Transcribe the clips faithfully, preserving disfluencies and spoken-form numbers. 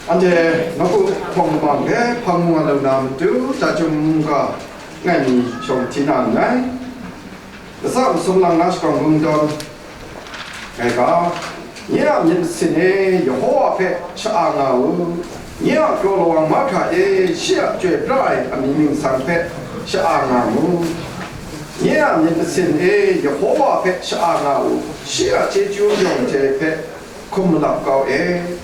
Anhte nawku hpawng lamang hpe hpang mu nga lu na matu, chyeju mungga ngai ni shawng hti na nngai. Latsa masum lang na shakawn kungdawn ngai ga, nye a myit masin e, Yehova hpe sha-a nga u. Nye a kraw lawang mahkra e, shi a chyoi pra ai amying ningsang hpe sha-a nga mu. Nye a myit masin e, Yehova hpe sha-a nga u. Shi a chyeju yawng hte hpe hkum malap kau e.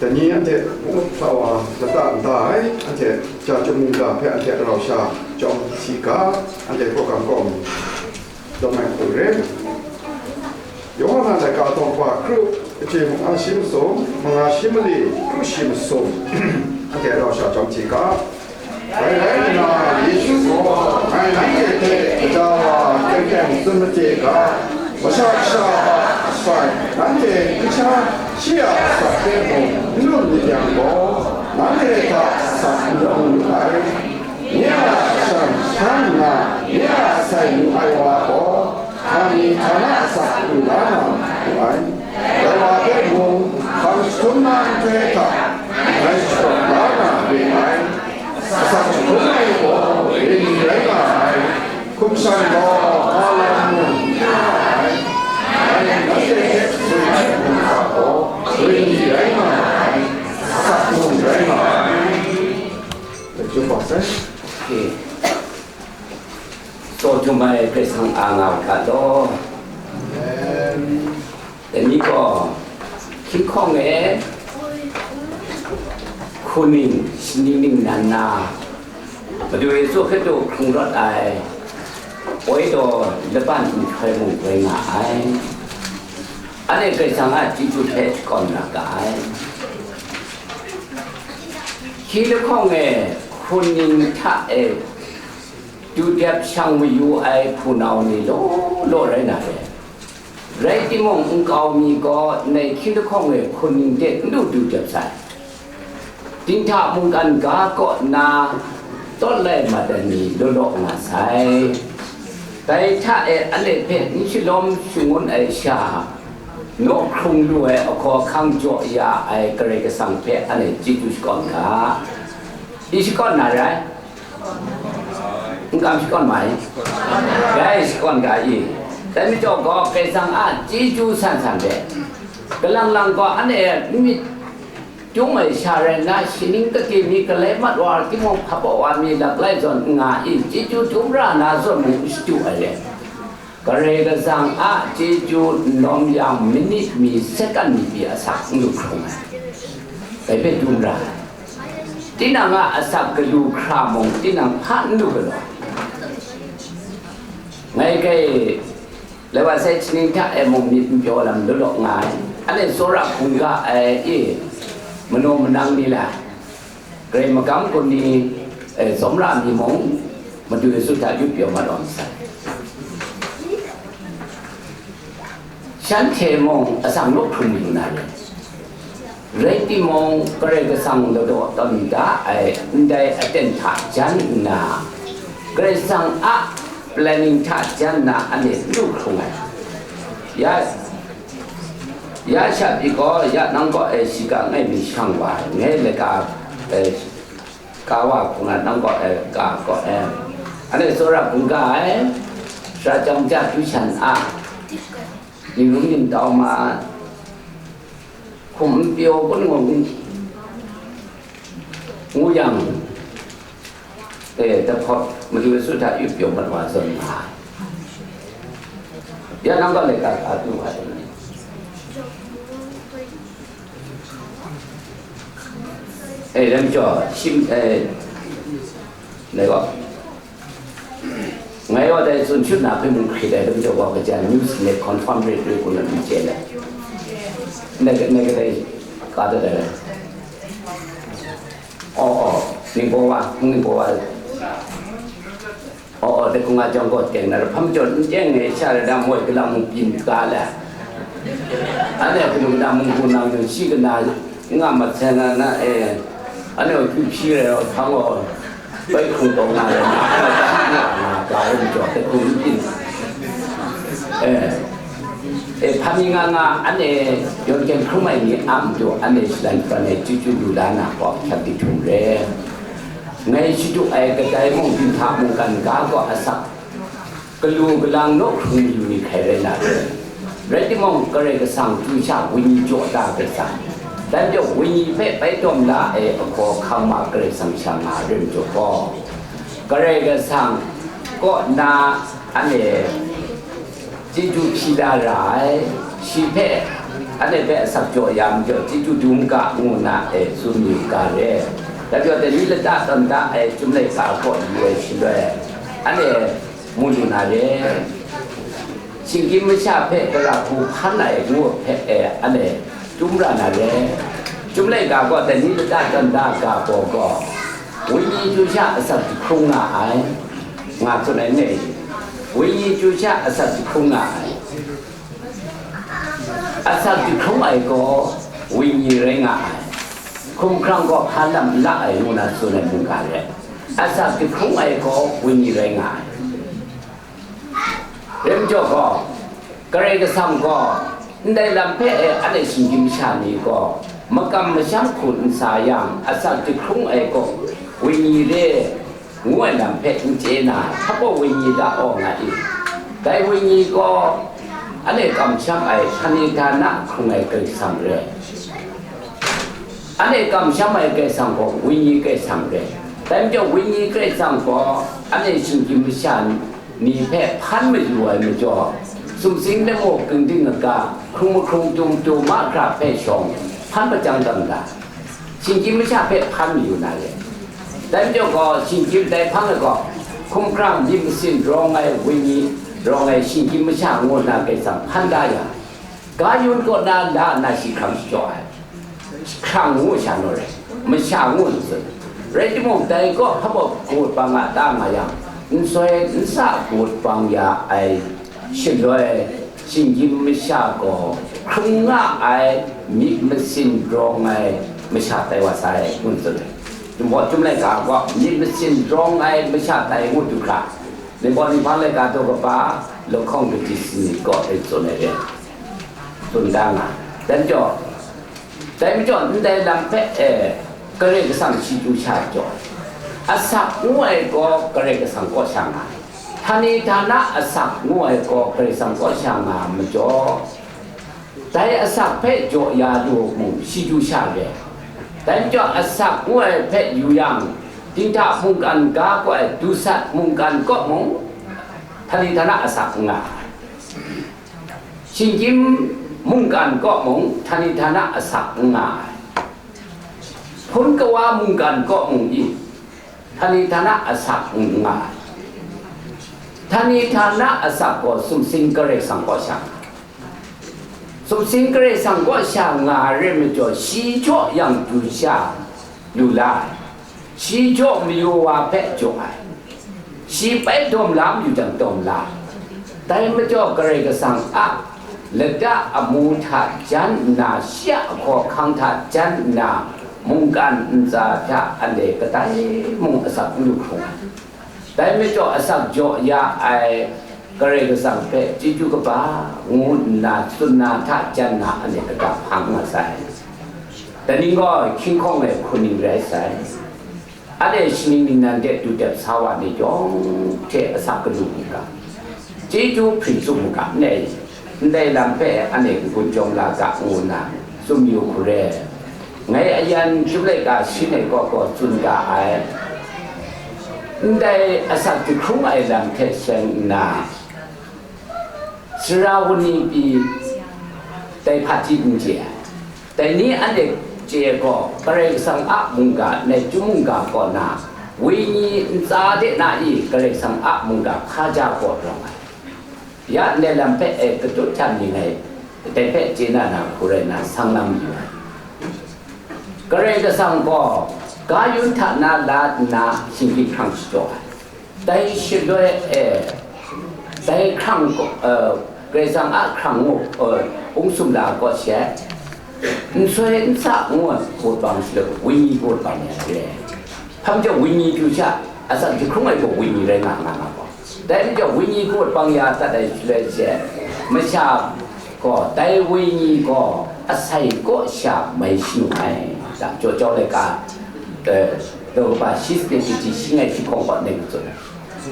Dai ni anhte hpung hpra wa lata nta ai, anhte chyeju mungga hpe anhte rau sha chyawm si ga, anhte hkawhkam kawng lawm ai hku re. Yawhan a laika daw hpa kru, kachyi mung a shi masum, manga shi mali, kru shi masum, anhte rau sha chyawm si ga. Dai rai nna, Yesu gaw, ngai nanhte hte gaja wa teng teng tsun made ga, Masha Kasha a asai, nanhte n sha, shi a asak hpe mung n lu myit yang gaw, nanhte hta asak n lawm lu ai. Nye a kashan htan nna, nye a asai lu ai wa gaw, htani htana asak lu la na wu ai. Dai wa hpe mung, hpang jahtum na nhtoi hta, ngai shakawn la na re ai. Asak jahtum ai gaw, re ni rai nga ai. Hkum shan gaw, hpa lam mung n nga ai. Ngai nanhte hpe tsun ai hkum hta gaw, re ni rai nga ai. Asak mung rai nga ai. Lachyum wa sai. Okay. Taw htum ai Karai Kasang a nga ga law. Dai ni gaw, hkying hkawng e hkun ning, shaning ning nan na, Madu Yesu Hkristu hkrung rawt ai, poi taw laban nhtoi mung rai nga ai. Anhte Karai Kasang a chyeju hpe shakawn na ga ai. Hkying lahkawng e hkun ning hta e du dep shang mayu ai hpunau ni law law rai na re. Rai timung, nkau mi gaw ndai hkying lahkawng e hkun ning de n du du dep sai. Dinghta mungkan ga kaw nna tawt lai mat ai ni law law nga sai. Dai hta e anhte hpe n shalawm shangun ai sha, naw hkrung lu ai ahkaw ahkang jaw ya ai Karai Kasang hpe anhte chyeju shakawn ga. I shakawn na rai? N kam shakawn mai? Rai shakawn ga i. Dai majaw gaw, Karai Kasang a chyeju san san de, kalang lang gaw anhte myit Chyum ai sha rai nna, shaning kade mi galai mat wa timung, hpa baw wa mi laklai zawn n nga i, chyeju dum ra na zawn mung n shadu ai re. Karai Kasang a chyeju n lawm yang, minit mi, second mi pyi asak n lu hkrung ai. Dai hpe dum ra ai. Tinang a asak galu hkra mung, tinang hpa n lu galaw. Ngai kai Lai wa sai, shaning hta e mung myit n pyaw lam law law nga ai. Anhte tsawra hkungga ai e, manaw manang ni la, Karai magam kun ni, e, tsawmra mi mung, Madu Yesu hta yup pyaw mat wa masai. Shanhte mung asak naw hkrung mayu na re. Rai timung, Karai Kasang ladaw tawn da ai ndai aten hta jan nna, Karai Kasang a planning hta jan nna anhte n lu hkrung ai. Ya, ya sha pyi gaw, ya nang kaw e shiga ngai mi shang wa ai, ngai laika, e, ka wa hkung ai, nang kaw e ka kaw e. Anhte tsawra hkungga ai, sara chyam ja du shan a, ning rum ning tau ma, hkum n pyaw kun ngu, ngu yang, e, dahpawt Madu Yesu hta yup pyaw mat wa zawn nga ai. Ya nang gaw laika ka du wa ai. E, lam jaw, shim, e, ngai gaw. Ngai gaw dai tsun shut na hpe mung hkrit ai lam jaw gaw, kaja news le confirm re re kun na mi chye le. Ngai, ngai kadai ka da dai. Oh, oh, ningbaw wa, ningbaw wa. Oh, oh, dai hkung a jang gaw teng na, hpa majaw n teng e, sha rai na moi galang mung byin ka le. Anhte hkanu na mung hku nang yung shi kana nga mat sai na na e. Anhte hkyu hpyi rai hkang gaw, bai hkrung taw nga rai na, nga, nga, nga, ka rai majaw, dai hkung n byin. E, e, hpa mi nga nga, anhte yawng hkyen hkrum ai ni a matu, anhte shalan shapran e chyeju lu la na gaw, hkyat di htum re. Ngai shadu ai kadai mung, dinghta mungkan ga gaw asak galu galang naw hkrung mayu ni hkrai rai na re. Rai timung, Karai Kasang chyu sha wenyi jaw da Karai Kasang, dai majaw wenyi hpe bai tawm la ai ahkaw ahkang ma Karai Kasang sha nga rai majaw gaw, Karai Kasang kaw na anhte chyeju hpyi la ra ai, shi hpe, anhte hpe asak jaw ya majaw chyeju dum ga ngu na e tsun yu ga re. Dai majaw dai ni lata tawn da ai Chyum laika kaw yu ai shaloi, anhte mu lu na re. Shinggyim masha hpe tara hku hpan ai ngu hpe e anhte dum ra na re. Chyum laika gaw dai ni lata tawn da ga gaw gaw, wenyi chyu sha asak jahkrung nga ai, nga tsun ai ne? Wenyi chyu sha asak jahkrung nga ai. Asak jahkrung ai gaw wenyi rai nga ai. Hkumhkrang gaw hpa lam la ai ngu na tsun ai mungga re. Asak jahkrung ai gaw wenyi rai nga ai. Rai majaw gaw, Karai Kasang gaw, ndai lam hpe e anhte shinggyim masha ni gaw, makam masham hku n sa yang, asak jahkrung ai gaw wenyi re, ngu ai lam hpe n chye na, hpa baw wenyi da aw nga i? Dai wenyi gaw, anhte kamsham ai sanitana hkrung ai Karai Kasang re. Anhte kamsham ai Karai Kasang gaw wenyi Karai Kasang re. Dai majaw wenyi Karai Kasang gaw, anhte shinggyim masha ni hpe hpan mayu ai majaw, sumsing lamu kingding aga, hkrung mahkrung tum tu mahkra hpe shawng hpan pajang tam da, shinggyim masha hpe hpan mayu na re. Dai majaw gaw, shinggyim dai hpang e gaw, hkumhkrang myit masin rawng ai wenyi, rawng ai shinggyim masha ngu nna Karai Kasang hpan da yang, ga yun kaw na la nna shi hkrang shachyaw ai. Hkrang ngu sha nu rai, masha ngu n tsun. Rai timung, dai kaw hpa baw gut bang a ta nga yang, n soi n sa gut bang ya ai shaloi, shinggyim masha gaw hkrung nga ai myit masin rawng ai masha tai wa sai, ngu n tsun ai. Chyum hpaw chyum laika gaw myit masin rawng ai masha tai ngu du hkra, Ningpawt Ninghpang laika daw kaba lahkawng kachyi sanit kaw e tsun ai re, tsun da nga. Dai majaw, dai majaw ndai lam hpe, e, Karai Kasang shi chyu sha jaw, asak ngu ai gaw Karai Kasang kaw sha nga ai. Htani htana asak ngu ai gaw Karai Kasang kaw sha nga ai majaw, dai asak hpe jaw ya lu mung, shi chyu sha re. Dai majaw asak ngu ai hpe yu yang, dinghta mungkan ga gaw ai dusat mungkan kaw mung, htani htana asak n nga ai. Shinggyim mungkan kaw mung, htani htana asak n nga ai. Hpun kawa mungkan kaw mung i, htani htana asak n nga ai. Htani htana asak gaw sumsing Karai Kasang kaw sha nga ai. Sumsing Karai Kasang kaw sha nga ai rai majaw, shi jaw yang du sha lu la ai. Shi jaw mayu wa hpe jaw ai. Shi bai dawm la mayu jang dawm la ai. Dai majaw Karai Kasang a lata amu hta jan nna, shi a ahkaw ahkang hta jan nna, mungkan ntsa hta anhte kadai mung asak n lu hkrung ai. Dai majaw asak jaw ya ai Karai Kasang hpe chyeju kaba ngu nna tsun na hta jan na anhte kata hpang nga sai. Daning gaw hkying hkawng ai hku ning rai sai. Anhte shaning ningnan de du dep sa wa ni chyawm hte asak galu mu ga, chyeju hpring tsup mu ga, ndai, ndai lam hpe anhte n-gun chyawm la ga ngu nna tsun yu hkure, ngai ayan chyum laika shin ai kaw gaw tsun ga ai. Ndai asak jahkrung ai lam hte seng nna, sara wani pyi dai hpaji n chye ai. Dai ni anhte chye ai gaw, Karai Kasang a mungga, nai chyum mungga kaw na, wenyi ntsa de na i Karai Kasang a mungga hkaja gaw rawng ai. Ya ndai lam hpe e katut htan mying ai, dai hpe chye na na hku rai nna, sang lam yu ai. Karai Kasang gaw ga yun hta na la nna shinggyim hkrang shachyaw ai. Dai shaloi e, dai hkrang gaw, e, Karai Kasang a hkrang ngu, e, ung sumla gaw she, n soi n sa ngu ai hkut bang shaloi, wenyi hkut bang ya re. Hpa majaw wenyi pru sha, asak jahkrung ai gaw wenyi rai nga nga nga gaw. Dai majaw wenyi hkut bang ya dat ai shaloi she, masha gaw dai wenyi gaw asai kaw sha mai shanu ai, da Jaw Jau laika, e, daw kaba shi sanit kachyi shi ngai shi hkawng kaw ning tsun ai.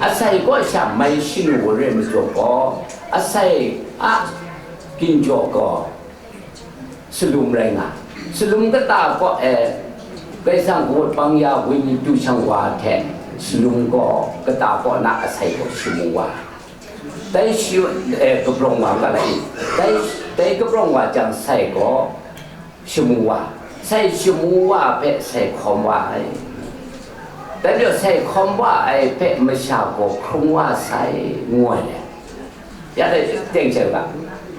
Asai kaw sha mai shanu wa re majaw gaw, asai a ginjaw gaw salum rai nga. Salum kata kaw e, Karai Kasang kawut bang ya wenyi pru shang wa hte, salum gaw kata kaw na asai gaw shamu wa. Dai shi, e, kabrawng wa ga lai, dai, dai kabrawng wa jang sai gaw shamu wa, sai shamu wa hpe sai hkawm wa ai. Dai majaw sai hkawm wa ai hpe masha gaw hkrung wa sai, ngu ai le. Ya dai teng hte ga,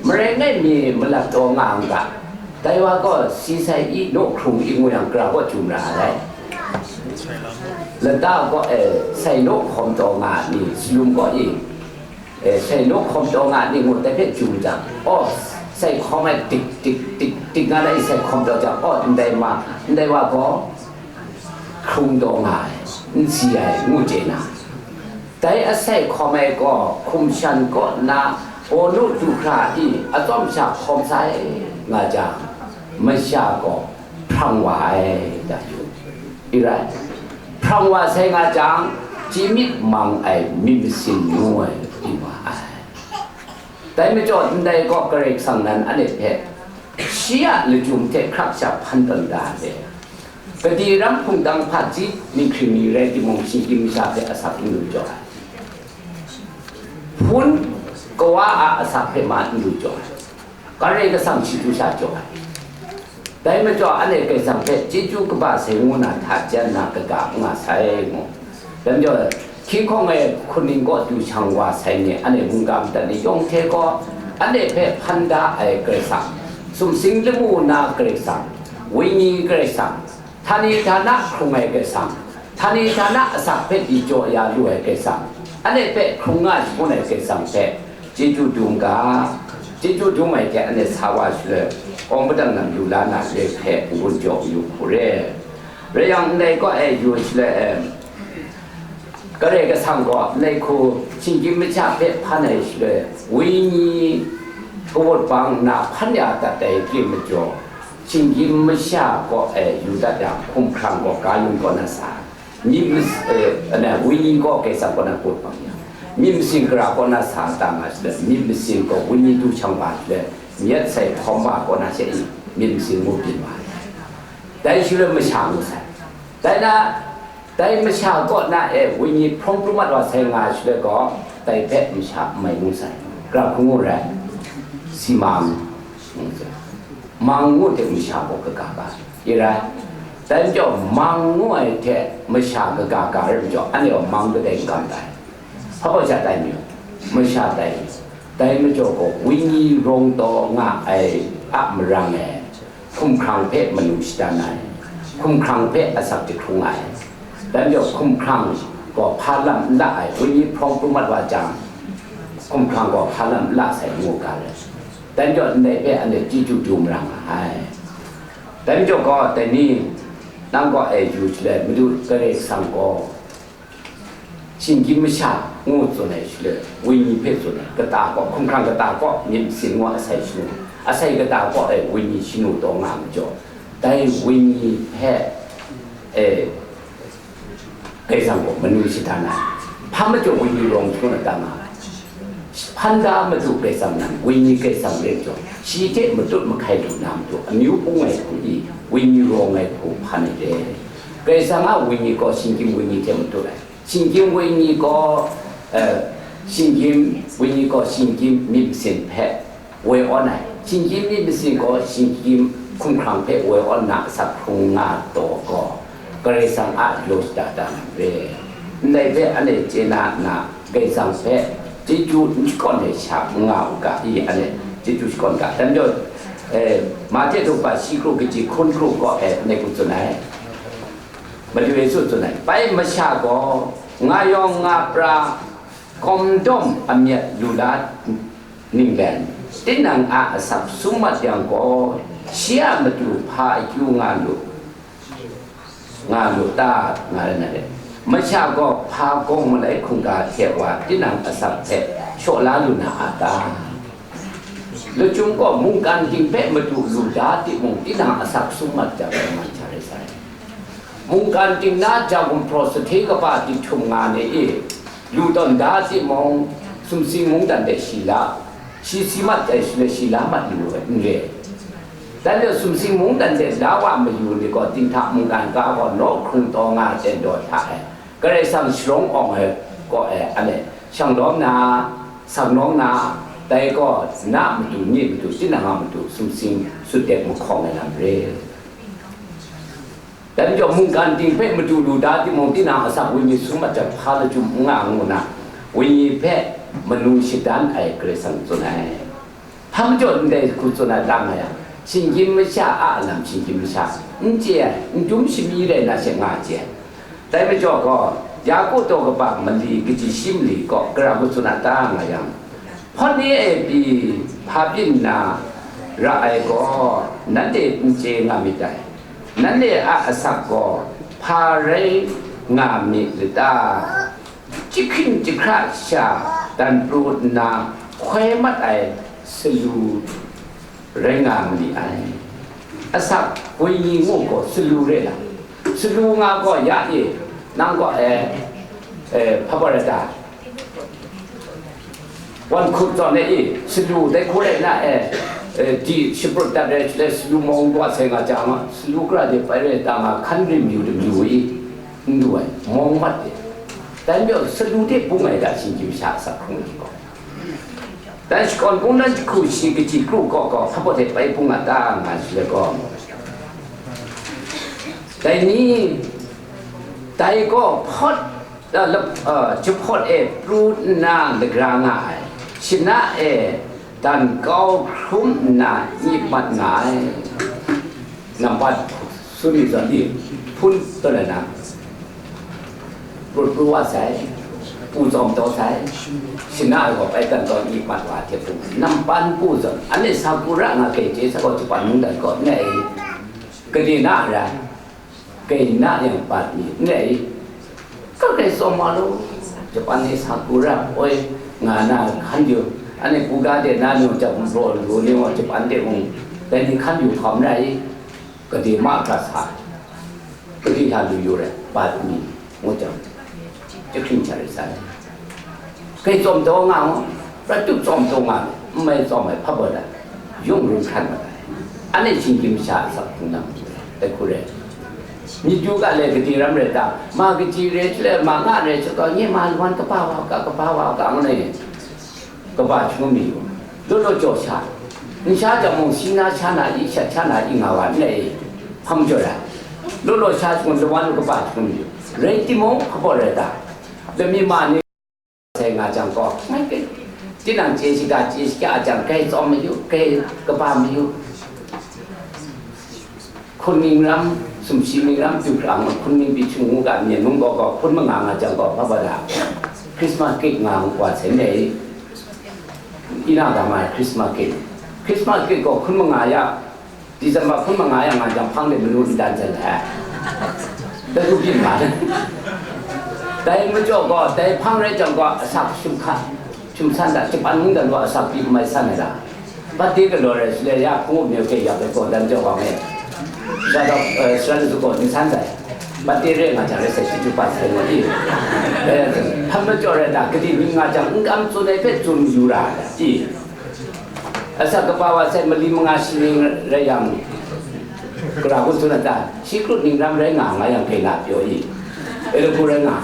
marai ngai mi malat taw nga n ga, dai wa gaw si sai i naw hkrung i ngu yang, gara gaw chyu mara ai. Lata gaw, e, sai naw hkawm taw nga ni, salum gaw i, e, sai naw hkawm taw nga ni ngu dai hpe chyu jang, aw, sai hkawm ai tik, tik, tik, tik nga na i sai hkawm taw jang, aw, ndai ma, ndai wa gaw hkrung taw nga ai, n si ai, ngu chye na. Dai asai hkawm ai gaw hkum shan kaw nna, awnu du hkra i atsawm sha hkawm sai nga jang, masha gaw hprang wa ai, da yu. I rai, hprang wa sai nga jang, chyi myit mang ai myit masin ngu ai, yu wa ai. Dai majaw, ndai gaw Karai Kasang nan anhte hpe shi a lachyum hte hkrak sha hpan tawn da ai. Gade ram hpungtang hpaji ninghkring ni rai timung, shinggyim masha hpe asak n lu jaw ai. Hpun kawa a asak hpe ma n lu jaw ai, Karai Kasang shi du sha jaw ai. Dai majaw, anhte Karai Kasang hpe chyeju kaba sai ngu na hta jan na kaga n nga sai ngu. Dai majaw, hkying hkawng e hkun ning kaw du shang wa sai ni, anhte mungga madat ni yawng hte gaw, anhte hpe hpan da ai Karai Kasang, sumsing lamu na Karai Kasang, wenyi Karai Kasang, htani htana hkrung ai Karai Kasang, htani htana asak hpe di jaw ya lu ai Karai Kasang, anhte hpe hkrung nga shangun ai Karai Kasang hpe chyeju dum ga, chyeju dum ai hte anhte sa wa shaloi, awng padang lam lu la na re hpe n-gun jaw yu hku re. Rai yang, ndai kaw e yu shaloi, em, Karai Kasang gaw ndai hku shinggyim masha hpe hpan ai shaloi, wenyi kawut bang nna hpan ya dat ai hte majaw, shinggyim masha kaw e yu dat yang, hkumhkrang gaw ga yung kaw na sa, myit mas-, eh, ana, wenyi gaw Karai Kasang kaw na kawut bang yang, myit masin gara kaw na sa ta nga shaloi, myit masin gaw wenyi du shang wa shaloi, myit sai hkawm wa kaw na she i, myit masin ngu byin wa ai. Dai shaloi masha ngu sai. Dai na, dai masha kaw na e wenyi hprawng pru mat wa sai nga shaloi gaw, dai hpe masha n mai ngu sai. Gara hku ngu rai? Simang ngu sai. Mang ngu hte masha gaw kaga ga, i rai? Dai majaw, mang ngu ai hte masha kaga ga rai majaw, anhte gaw mang kadai n kam tai. Hpa baw sha tai mayu, masha tai mayu. Dai majaw gaw, wenyi rawng taw nga ai a marang e, hkumhkrang hpe manu shadan ai, hkumhkrang hpe asak jahkrung ai. Dai majaw, hkumhkrang gaw hpa lam n la ai, wenyi hprawng pru mat wa jang, hkumhkrang gaw hpa lam n la sai ngu ga ai. Dai majaw, ndai hpe anhte chyeju du mara nga ai. Dai majaw gaw, dai ni, nang gaw e yu shaloi, Madu Karai Kasang gaw, shinggyim masha ngu tsun ai shaloi, wenyi hpe tsun ai, kata kaw, hkumhkrang kata kaw myit masin ngu asai shanu, asai kata kaw e wenyi shanu taw nga majaw, dai wenyi hpe, e, Karai Kasang gaw manu shadan ai. Hpa majaw wenyi rawng hkrum na ta nga ai. Hpan da Madu Karai Kasang nan, wenyi Karai Kasang rai majaw, shi hte matut mahkai lu na matu, amyu bung ai hku i, wenyi rawng ai hku hpan ai re. Karai Kasang a wenyi gaw shinggyim wenyi hte matut ai. Shinggyim wenyi gaw, eh, shinggyim wenyi gaw shinggyim myit masin hpe woi awn ai. Shinggyim myit masin gaw shinggyim hkumhkrang hpe woi awn na asak hkrung nga taw gaw, Karai Kasang a law shada da na re. Ndai hpe anhte chye na nna, Karai Kasang hpe chyeju n shakawn ai sha n nga u ga i, anhte chyeju shakawn ga. Dai majaw, eh, Mahte daw shi kru kaji hkun kru kaw e anhte hku tsun ai. Madu Yesu tsun ai, bai masha gaw nga yawng nga pra, kawm dawm amyat lu la ninglen, tinang a asak sum mat yang gaw, shi a matu hpa akyu nga lu, nga lu ta, nga ai na re. Masha gaw hpa gawng malai hkungga hte wa tinang asak hpe shaw la lu na a ta? Lachyum gaw mungkan ting hpe matu lu da timung, tinang asak sum mat jang, rai mat sha rai sai. Mungkan ting na jahkum hpraw sahte kaba dihtum nga ni e, lu tawn da timung, sumsing mungdan de shi la, shi si mat ai shaloi shi la mat lu ai n re. Dan de sumsing mungdan de la wa mayu ni gaw, dinghta mungkan ga gaw naw hkrung taw nga ai ten daw hta e, Karai Kasang sharawng awng ai kaw e, anhte shang lawm na, sang nawng na, dai gaw na matu, nye matu, tinang a matu, sumsing sut dek mahkawng ai lam re. Dai majaw, mungkan ting hpe matu lu da timung, tinang asak wenyi sum mat jang, hpa lachyum n nga ngu na, wenyi hpe manu shadan ai Karai Kasang tsun ai. Hpa majaw ndai hku tsun ai ta nga yang, shinggyim masha a lam, shinggyim masha n chye ai, n dum shami rai na she nga chye ai. Dai majaw gaw, Yaku daw kaba mali kaji shi mali kaw, gara hku tsun ai ta nga yang, hpawt ni e pyi hpa byin nna ra ai gaw, nanhte n chye nga myit dai. Nanhte a asak gaw hpa rai nga myit la ta? Jahkring jahkra sha dan pru nna hkoi mat ai salu rai nga ma li ai. Asak wenyi ngu gaw salu re ai. Salu nga gaw, ya e, nang gaw, eh, eh, hpa rai ta? Wan hkut zawn e, salu dai hku rai na e, eh, di shaprut dat rai, shaloi salu mawng wa sai nga jang, salu kra de pai rai ta nga, hkan rim yu rim yu i, n du ai, mawng mat de. Dai majaw, salu de bung ai ga, shinggyim sha asak hkrung ai gaw. Dai shakawn kungdawn jahku shi kaji kru kaw kaw hpa pawt e bai bung a ta nga shi le gaw, dai ni, dai gaw hpawt, a, lap-, a, jahpawt e pru nna lagra nga ai, shana e dan kau hkrum nna nyip mat nga ai. Nampat sun ni zawn ni hpun tawn ai na, pru pru wa sai, pu tsawm taw sai, shana ai gaw bai dan tawn nyip mat wa hte hpung. Nampan pu zawn, anhte sakura nga kei chye sa gaw, Japan mungdan gaw n ai, kade na ra, kei na yang pat ni n ai, ka kai tsawm wa lu, Japan ni sakura oi nga na hkan yu, anhte pu ga de na nu jap nraw lu ni wa Japan de mung, dai ni hkan yu hkawm rai, kade ma hkra sa, kade hta lu yu rai, pat ni, ngu jang, jahkring hta rai sa ai. Kai tsawm taw nga ngu, prat tup tsawm taw nga, n mai tsawm ai hpa baw dat, yung run hkran mat ai. Anhte shinggyim masha a asak hpung nang, dai hku rai. Myit yu ga le kade ram rai ta, ma kaji rai shaloi, ma nga rai shaloi, nye ma lawan kaba wa u ga, kaba wa u ga, ngu nai, kaba shangun mi yu, law law jaw sha, n sha jang mung, shi na sha na i, shat sha na i nga wa n rai, hpa majaw ra, law law sha shangun, lawan kaba shangun mi yu, rai timung, hpa baw rai ta, lami ma ni, sai nga jang gaw, ngai kai, tinang chye shaga, chye shaga a jang, kai tsawm mayu, kai kaba mayu. Hkun ning ram, sumshi ning ram, du hkrang, hkun ning pyi hkying ngu ga, myen nung gaw gaw, hkun manga nga jang gaw, hpa ba da, Christmas cake nga ngu wa sai nei. Ina ga ma ai Christmas cake. Christmas cake gaw hkun manga ya, December hkun manga ya nga jang, hpang de manu n dan sai ai. Dai hku byin nga ai. Dai majaw gaw, dai hpang rai jang gaw, asak shum hkat, shum san dat, Japan mungdan gaw asak byin mai san ai da. Bate galaw rai shaloi ya, hpung up ni hpe yak ai gaw dan jau wa me. Sara, eh, sara ni su gaw n san dai. Bate re nga jang rai sai, shi ju pat sai ngu i. Eh, hpa majaw rai ta, kadi myit nga jang, n kam tsun ai hpe tsun yu ra ai, i. Asak kaba wa sai, mali manga shi ning rai yang, gara kun tsun ai ta, shi krut ning ram rai nga, nga yang, hpe na pyaw i. E lagu rai nga.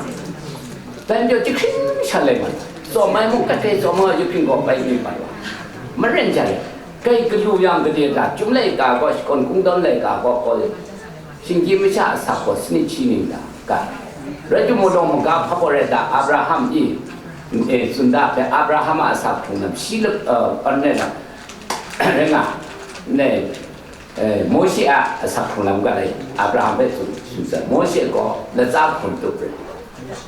Dai majaw jahkring sha lai mat, tsawm ai mung, kat kai tsawm ai, jahkring gaw bai mi mat wa. Maren jang, kai galu yang gade ga, chyum laika gaw, shakawn kungdawn laika gaw, gaw, shinggyim masha asak gaw, sanit shi ning da, ga. Rai timung, lawng maga hpa baw rai ta, Abraham i, e, tsun da hpe, Abraham a asak hkrung lam, shi lap, e, an rai na, rai nga, ne, e, Mawshe a asak hkrung lam ga rai, Abraham hpe tsun, tsun, Mawshe gaw latsa hkun tup rai.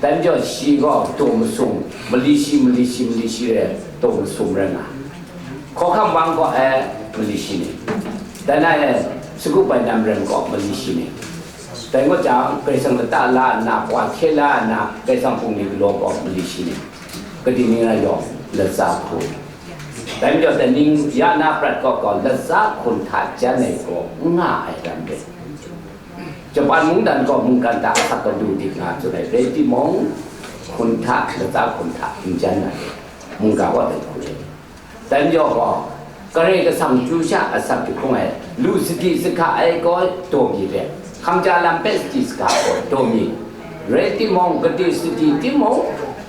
Dai majaw shi gaw daw masum, mali shi, mali shi, mali shi rai, daw masum rai nga. Hkawhkam wang gaw, e, mali shi ni. Dai na e, sagu bai nam rai gaw, mali shi ni. Dai ngut jang, Karai Kasang lata la nna, wa hkye la nna, Karai Kasang bungli galaw gaw, mali shi ni. Kadi ni rai yawng, latsa hkun. Dai majaw, dai ning ya na prat gaw gaw, latsa hkun hta jan ai gaw, n nga ai lam rai. Japan mungdan gaw mungkan hta asak gaw du dik nga tsun ai rai timung, hkun hta, latsa hkun hta n jan ai, mungga gaw dai hku rai. Dai majaw gaw, Karai Kasang chyu sha asak jahkrung ai, lu sadi sahka ai gaw daw mi re, hkamja lam hpe sadi sahka ai gaw daw mi, rai timung, kadi sadi timung,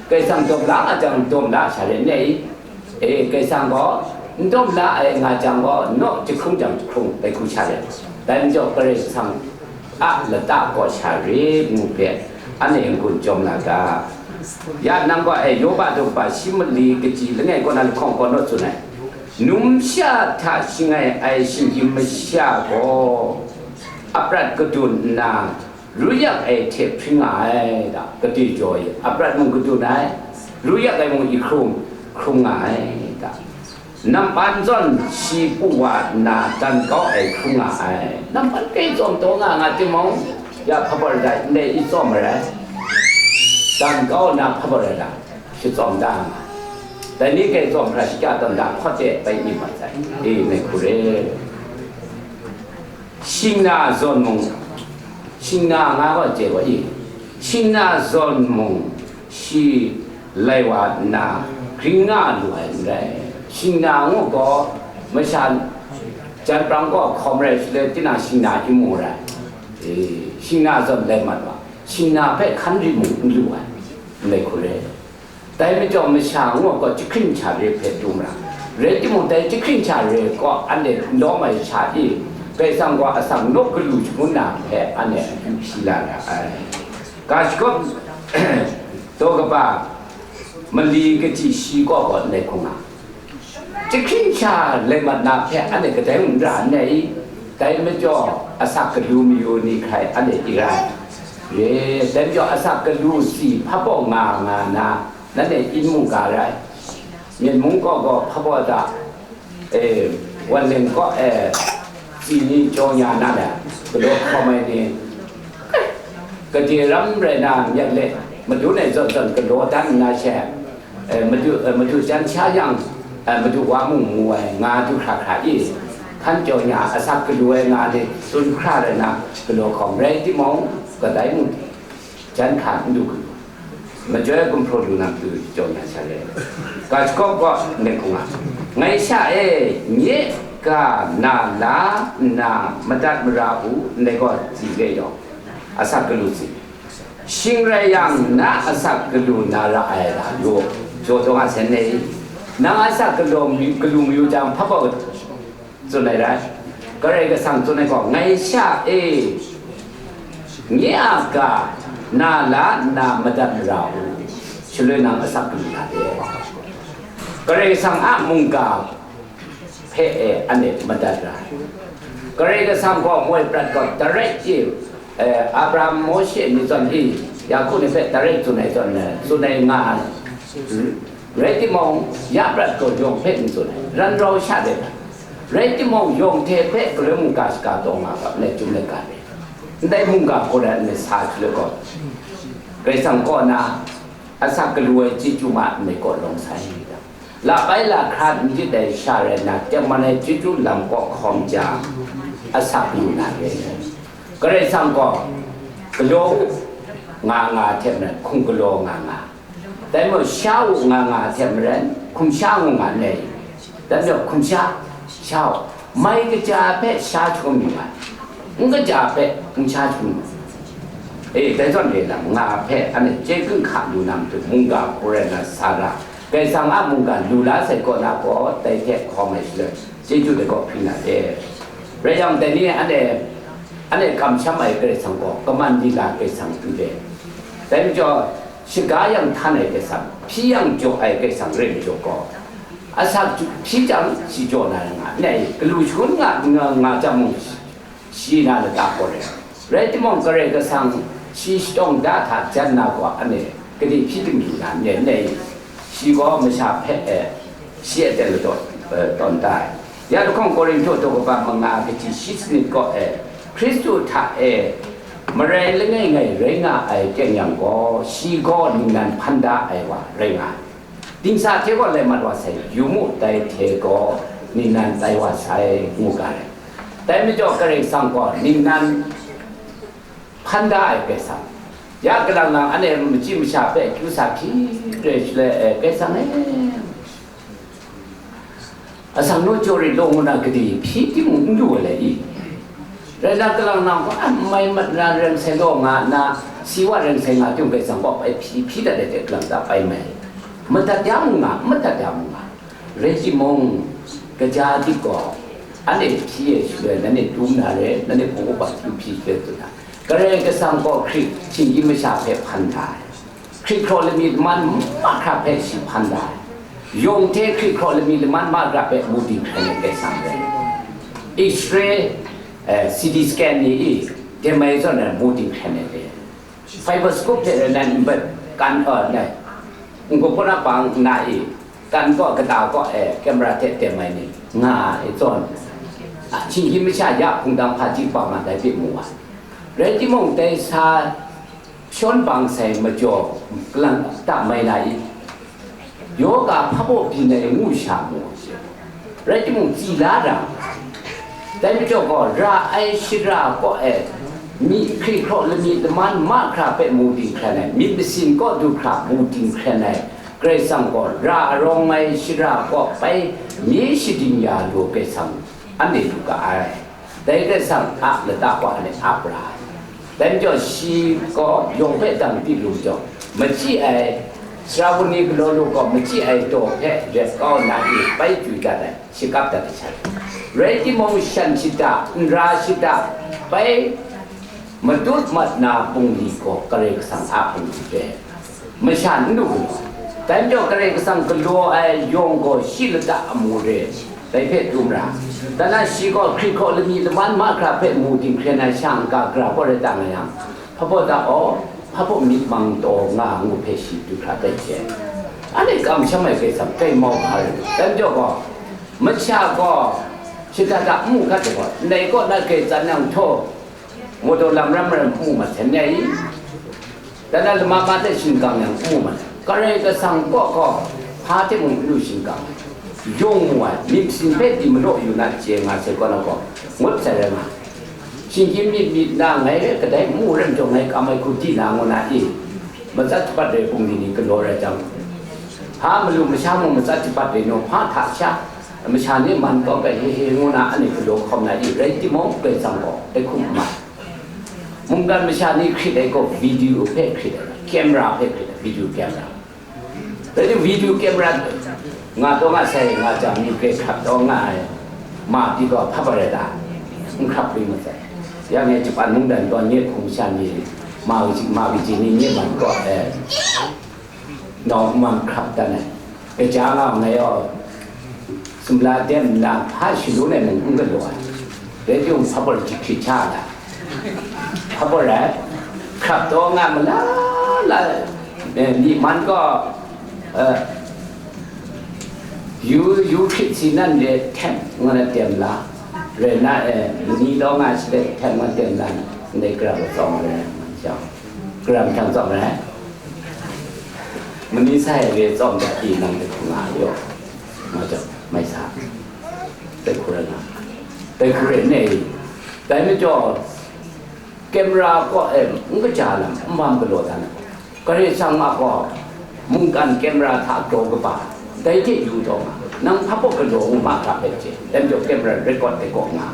Karai Kasang dawm la a jang dawm la sha re, n rai? E, Karai Kasang gaw n dawm la ai nga jang gaw, naw jahkrung jang jahkrung, dai hku sha re. Dai majaw Karai Kasang a lata kaw sha re ngu hpe, anhte n-gun chyawm na ga. Ya nang gaw, e, Yoba daw kaba shi mali kaji langai kaw na lahkawng kaw naw tsun ai. Numsha hta shangai ai shinggyim masha gaw, aprat kadun nna, ru yak ai hte hpring nga ai, da, kade jaw e, aprat mung kadun ai, ru yak ai mung i hkrum, hkrum nga ai, da. Nampan zawn shi pu wa nna dan kau ai hkrum nga ai. Nampan kai tsawm taw nga nga timung, ya hpa baw rai, ndai i tsawm marai, dan kau nna hpa baw rai da, shi tsawm da nga. Dai ni kai tsawm hkra shikya tawn da hkawt de bai myit mat sai. E, ngai hku re. Shingna zawn mung, shingna nga gaw chye gaw i, shingna zawn mung shi lai wa nna, gring nga lu ai n rai. Shingna ngu gaw, masha jan prang gaw hkawm rai shaloi, tinang shingna i mu rai. E, shingna zawn lai mat wa, shingna hpe hkan rit mung n lu ai, n rai hku re. Dai majaw masha ngu gaw jahkring hta re hpe du mara, Rai timung, dai jahkring sha re kaw, anhte n lawm ai sha i, Karai Kasang gaw asak nawk galu shangun na hpe anhte akyu hpyi la ra ai. Ga shagawp daw kaba mali kaji shi kaw gaw ndai hkung nga, jahkring sha lai mat na hpe anhte kadai mung n ra n ai i? Dai majaw asak galu mayu ni hkrai anhte i ra ai. Ye, dai majaw asak galu si hpa baw nga nga na, nanhte in mungga rai. Myen mung kaw gaw hpa baw da, e, wan leng kaw e, si ni jaw nya na le, galaw hkawm ai ni, gade ram rai na, myit le, madu nai zawn zawn galaw dan nna she, e, madu, e, madu jan sha yang, e, madu wa mung mu ai, nga du hkra hkra i, hkan jaw nya, asak galu ai nga ni, tsun hkra rai na, galaw hkawm rai timung, kadai mung jan hkra n du galu. Majoi gumhpraw lu na matu jaw na sha re. Ga shagawp gaw ndai hkung nga, ngai sha e, nye ga na la nna madat mara u, ndai gaw tsi re yawng, asak galu tsi. Shing rai yang, na asak galu na ra ai la yu, jaw taw nga sen nei. Nang asak galu, galu mayu jang, hpa baw tsun ai rai. Karai Kasang tsun ai gaw, ngai sha e, nye a ga na la nna madat mara u, shaloi nang asak lu na de. Karai Kasang a mungga hpe e anhte madat ra ai. Karai Kasang gaw moi prat gaw direct e, eh, Abraham, Mawshe ni zawn e, Yaku ni hpe direct tsun ai zawn, eh, tsun ai nga ai. Rai timung, ya prat gaw yawng hpe n tsun ai, ran rau sha de ai. Rai timung, yawng hte hpe galoi mungga shaga taw nga ga, ndai chyum laika de. Ndai mungga hku rai nme sa hte gaw, Karai Kasang kaw na asak galu ai chyeju ma nme kaw lawng sai. La bai la hkra n jit ai sha rai na, tengman ai chyeju lam kaw hkawm jang, asak lu na re. Karai Kasang gaw, galaw u nga nga hte maren, hkum galaw nga nga. Dai majaw, sha u nga nga hte maren, hkum sha ngu nga n ai? Dai majaw, hkum sha, sha u, mai kaja hpe sha hkrum yu nga, n kaja hpe hkum sha hkrum yu. E, dai zawn re lam nga hpe, anhte chye gun hka lu na matu, mungga hku rai na sa ra, Karai Kasang a mungga lu la sai kaw na gaw, dai hte hkawm ai shaloi, chyeju dai kaw hpring na de. Rai yang, dai ni anhte, anhte kamsham ai Karai Kasang gaw, kaman lila Karai Kasang n re. Dai majaw, shaga yang htan ai Karai Kasang, hpyi yang jaw ai Karai Kasang rai majaw gaw, asak ju-, hpyi jang, shi jaw na rai nga, nai, galu shangun nga, nga, nga jang mung, shi na lata gaw rai. Rai timung, Karai Kasang shi shadawng da hta jan na gaw, anhte gade hpyi tim lu na, nai, nai, shi gaw masha hpe, eh, shi a ten ladaw, eh, tawn da ai. Ya lahkawng Korinhtu daw kaba manga kaji shi sanit kaw e, Hkristu hta e marai langai ngai rai nga ai teng yang gaw, shi gaw ningnan hpan da ai wa rai nga ai. Dingsa hte gaw lai mat wa sai, yu mu, dai hte gaw ningnan tai wa sai, ngu ga ai. Dai majaw Karai Kasang gaw ningnan hpan da ai Karai Kasang. Ya kalang lang anhte machyi masha hpe akyu sa hpyi re shaloi, e, Karai Kasang e, asak nawk jaw rit law ngu na gade hpyi timung n du ai le i? Rai na, kalang lang gaw, a, mai mat na reng sai law nga nna, si wa reng sai nga tim Karai Kasang gaw bai hpyi, hpyi dat ai hte kalang ta bai mai. Madat ya mu nga, madat ya mu nga. Rai timung, kaja dip gaw, anhte hpyi e shaloi, nanhte dum na re, nanhte hpung upa akyu hpyi shaloi tsun ai. Karai Kasang gaw Hkrit, Htinggi masha hpe hpan da ai. Hkrit hkraw lami laman mahkra hpe shi hpan da ai. Yawng hte hkrit hkraw lami laman mahkra hpe mu dinghkren ai Karai Kasang rai. X-ray, eh, C T scan ni i, dai mai zawn ai mu dinghkren ai rai. Fibroscope hte rai nan nbai kan, eh, nai, n-gup kaw na bang nna i, kan kaw, kata kaw e, camera hte dai mai ni nga ai zawn, a, Htinggi masha ya hpungdang hpaji bang a dai hpe mu ai. Rai timung, dai sa shawn bang sai majaw, kalang ta mai na i? Yoga hpa baw byin ai ngu sha mu ai. Rai timung, tsi la ra. Dai majaw gaw, ra ai shara kaw e, myit hkrit hkraw lami laman mahkra hpe mu dinghkren ai, myit masin kaw du hkra mu dinghkren ai Karai Kasang gaw, ra arawng ai shara kaw bai mi shading ya lu ai Karai Kasang, anhte lu ga ai. Dai Karai Kasang a lata kaw anhte ap ra ai. Dai majaw shi gaw yawng hpe dang di lu majaw, machyi ai Sara ni galaw lu gaw machyi ai daw hpe rep kau nna i bai chyu dat ai, shakap dat ai sha. Rai timung, shan shada, nra shada, bai matut mat na bungli gaw Karai Kasang a bungli re. Masha n lu galaw. Dai majaw Karai Kasang galaw ai yawng gaw shi lata amu re. Dai hpe dum ra. Dan na shi gaw hkrit hkaw lami laman mahkra hpe mu dinghkren ai sha n-ga gara gaw rai ta nga yang, hpa baw da aw, hpa baw myit mang taw nga ngu hpe shi du hkra tai hte, anhte kamsham ai Karai Kasang kai mau hpa rai. Dai majaw gaw, masha gaw shada da n mu hkat ai gaw, ndai kaw na grai tsan yang htaw, mawdaw lam ram ram n mu mat sai n rai i? Dan na lama ma hte shingkang yang n mu mat ai. Karai Kasang kaw gaw hpa hte mung n lu shingkang ai. Yawng mu ai, myit masin hpe di malaw yu na chye nga sai kaw na gaw, ngut sai rai nga. Shinggyim myit myit na ngai rai kadai n mu rai majaw ngai kam ai hku di na ngu na i? Matsat japat rai bungli ni galaw rai jang, hpa malu masha mung matsat japat rai naw hpa hta sha, masha ni man kau ga he he ngu na anhte galaw hkawm na i? Rai timung, Karai Kasang gaw dai hkum n mai. Mungkan masha ni hkrit ai gaw video hpe hkrit ai, camera hpe hkrit ai, video camera. Dai ni video camera nga taw nga sai nga jang, myi grai hkrap taw nga ai ma pyi gaw hpa rai ta? N hkrap pyi masai. Ya ngai Japan mungdan gaw nye hpung sha ni ma kaji, ma kaji ni nye man gaw, eh, nau n man hkrap dan ai. Kaja nga ngai yaw, sumla dem nna hpa shangun ai mung n galaw ai. Rai timung, hpa baw jahkrit sha ai. Hpa baw rai, hkrap taw nga mala la, eh, myi man gaw, eh, yu, yu hkrit si nan le htem ngu na tem la, rai na, eh, mani taw nga shi le htem ngu na tem la, ndai gara gaw tsawm ai rai, garam hkyang tsawm ai rai. Mani sa ai re tsawm dat i nang dai hku nga ai yaw, nga jawng, mai sa, dai hku rai nga, dai hku rai ne i? Dai majaw, camera kaw e n kaja lam n bam galaw dan ai. Karai Kasang a gaw mungkan camera hta daw kaba, dai hte yu taw nga, nang hpa baw galaw ngu mahkra hpe chye, dai majaw camera record ai kaw nga.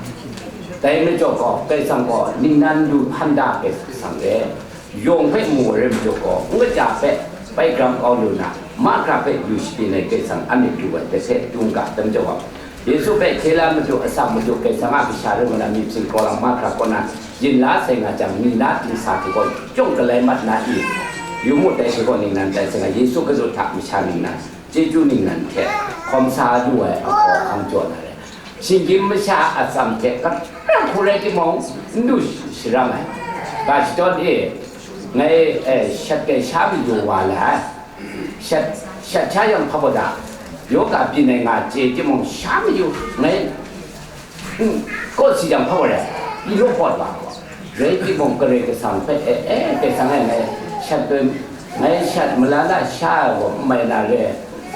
Dai majaw gaw, Karai Kasang gaw ningnan lu hpan da ai Karai Kasang e, yawng hpe mu ai rai majaw gaw, n kaja hpe bai gram kau lu na, mahkra hpe yu shabyin ai Karai Kasang a myit du ai, dai hpe dum ga, dai majaw gaw, Yesu hpe hkye la madu, asak madu, Karai Kasang a kasha rai ngu na myit hpyin kau lam mahkra kaw na yin la sai nga jang, ni na dingsa hte gaw chyawm galai mat na i? Yu mu, dai hte gaw ningnan tai sai nga, Yesu Hkristu hta masha ningnan chyeju ningnan hte hkawm sa lu ai ahkaw ahkang jaw na rai. Shinggyim masha a atsam hte hkrat hkru rai timung, n du sharang ai. Ga shadawn e, ngai, eh, shat ai sha mayu wa la ai. Shat, shat sha yang hpa baw da, yaw ga byin ai nga chye timung, sha mayu ngai, mm, kawt si jang hpa baw rai, i law pawt wa gaw. Rai timung, Karai Kasang hpe, e, e, Karai Kasang e, ngai shat bai, ngai shat malala sha ai gaw n mai na re,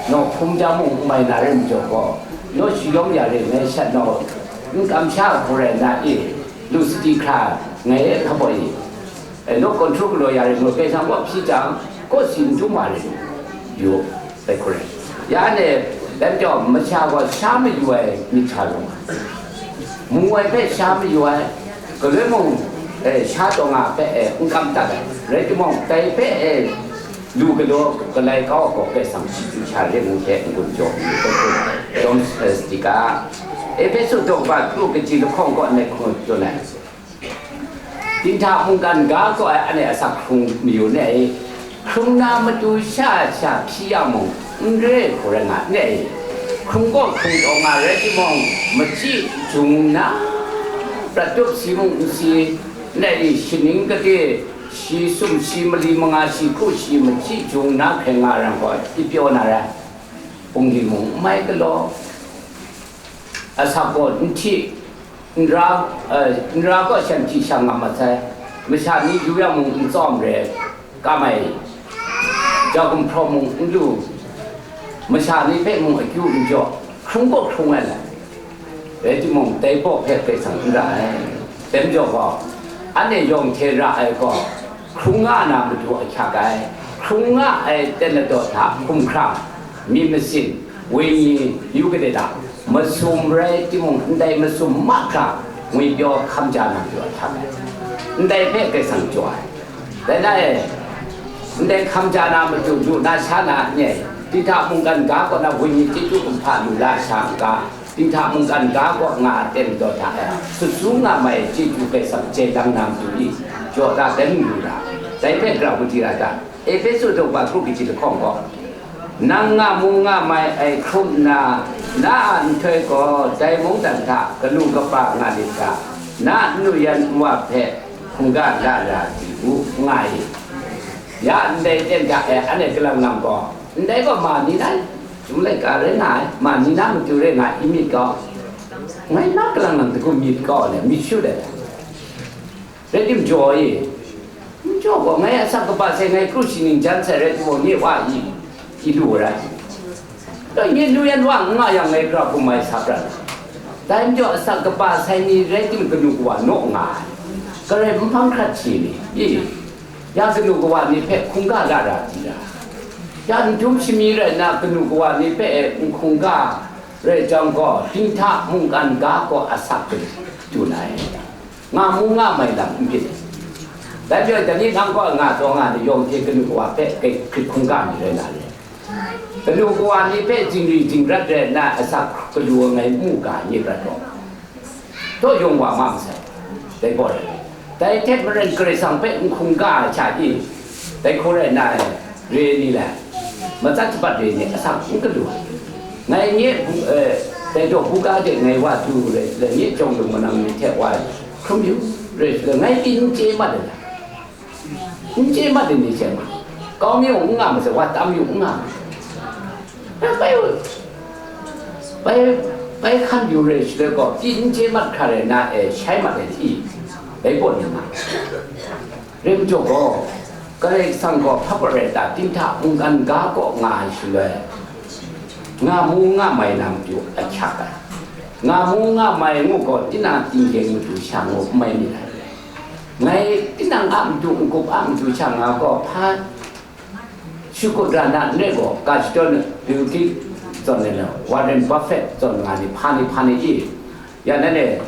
naw hkum ja mung n mai na re majaw gaw, naw shayawm ya re, ngai shat naw n kamsha ai hku rai na i? Lu sadi hkra, ngai e hpa baw i? E, naw control galaw ya rai ngu, Karai Kasang kaw hpyi jang, kawt si n dum wa rai yu, dai hku rai. Ya ne, dai majaw masha gaw sha mayu ai myit sha rawng ai, mu ai hpe sha mayu ai, galoi mung, e, sha taw nga hpe, e, n kam dat ai, rai timung, dai hpe, e, lu galaw galai kau ai gaw Karai Kasang chyeju sha re ngu hte n-gun jaw ngu, dai hku rai. Dawm, e, sadi ga, Ehpesu daw kaba kru kaji lahkawng kaw ngai hkun tsun ai. Dinghta mungkan ga kaw ai anhte asak hkrung mayu ni e, hkrung na matu sha sha hpyi ya mung, n re ai hku rai nga ni e? Hkrung kaw hkrung taw nga rai timung, machyi jung nna, prat tup si mung n si, ni e, shaning gade, shi sum, shi mali manga, shi hku, shi machyi jung nna hkrai nga ai ram gaw, i pyaw na rai, bungli mung n mai galaw, asak gaw n hti, nra, eh, nra gaw shan hti sha ngam mat sai, masha ni yu yang mung n tsawm re, kam ai, ja gumhpraw mung n lu, masha ni hpe mung akyu n jaw, hkrung gaw hkrung ai lai. Rai timung, dai baw hpe Karai Kasang n ra ai. Dai majaw gaw, anhte yawng hte ra ai gaw, hkrung nga na matu ahkyak ai, hkrung nga ai ten ladaw hta hkumhkrang, myit masin, wenyi, yu gade da, masum rai timung, ndai masum mahkra ngwipyaw hkam ja na matu ahkyak ai. Ndai hpe Karai Kasang jaw ai. Dai na e, Ndai hkam ja na matu, lu na sha na n-e, dinghta mungkan ga kaw na wenyi chyeju kumhpa lu la sha n ga, dinghta mungkan ga kaw nga ai ten daw hta e, sut su nga mai chyeju hpe sam chye dang na matu i, jaw ta dan lu ra, dai hpe grau hku di ra ta. Ehpesu daw ba kru kaji lahkawng gaw, nang nga mu nga mai ai hkrum nna, na a nhtoi gaw dai mungdan hta galu kaba nga lit ga, na n-, nu yan n-wa hpe hkungga la ra di u, nga i. Ya ndai ten ga e, anhte galang lam gaw, ndai gaw ma ni na, chyum laika rai nga ai, ma ni na matu rai nga i myit gaw, ngai na galang lam dagu myit gaw le, myit shu let ai. Rai timung, jaw i, n jaw gaw, ngai asak kaba sai, ngai kru shi ning jan sai rai timung, nye wa i, i lu ai. Dai nye nu yan wa n nga yang, ngai gra hkum mai sa prat ai. Dai majaw, asak kaba sai ni rai timung, kanu kawa naw nga ai. Karai n hpang hkrat hte ni, i, ya kanu kawa ni hpe hkungga la ra di ra. Ya n dum shami rai nna, kanu kawa ni hpe n hkungga rai jang gaw, dinghta mungkan ga gaw asak dun ai. Nga mu nga mai lam n byin ai. Dai majaw, dai ni nang gaw nga taw nga ni yawng hte kanu kawa hpe hkrit hkungga mi rai na re. Kanu kawa ni hpe zingri zingrat rai nna asak galu ai ngai n mu ga, nye prat gaw, taw yawng wa ma masai. Dai gaw rai. Dai hte maren Karai Kasang hpe n hkungga ai hta e, dai hku rai nna, re ni lai, matsat shabat re ni asak n galu ai. Ngai nye bu-, eh, dai daw buga de ngai wa du rai, le nye jawng lung manang ni hte wa hkrum yu rai, le ngai pyi n chye mat ai. N chye mat ai ni hte ma, kau mi u n nga masai, wa tam yu n nga masai. Bai, bai, bai hkan yu rai shaloi gaw, pyi n chye mat hkra rai na e, shai mat ai hti, bai pawt ni ma. Rai majaw gaw, Karai Kasang gaw hpa pawt rai ta, dinghta mungkan ga kaw nga ai shaloi, nga mu nga mai na matu ahkyak ai. Nga mu nga mai ngu gaw, tinang tinggyeng matu sha ngu n mai myit ai. Ngai tinang a matu, n-gup a matu sha nga gaw, hpa shakut ra na n rai gaw, ka shadawn Bill Gates zawn ai lau, Warren Buffett zawn nga ni, hpa ni, hpa ni i, ya nan e,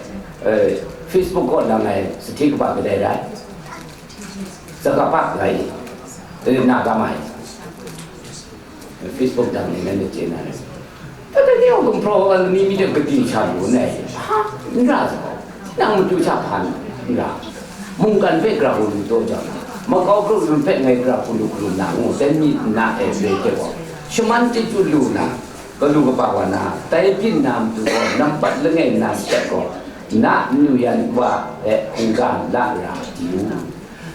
eh, Facebook kaw na ngai sahti kaba kadai rai, Zuckerberg rai i, eh, na ga mai. Facebook dang ni ngai chye na rai. Tada ni hkum hpraw ai ni mi de gadi sha lu nai. Ha, n ra sa. Nang matu sha hpan n ra. Mungkan hpe gra hku lu taw jang, makau hkru lu hpe ngai gra hku lu hkru na ngu, dan mi nna e re hte gaw, shaman chyeju lu na, galu kaba wa na, tai byin na matu gaw, nampat langai nna sape gaw, na n-, nu yan wa e hkungga la ra di u.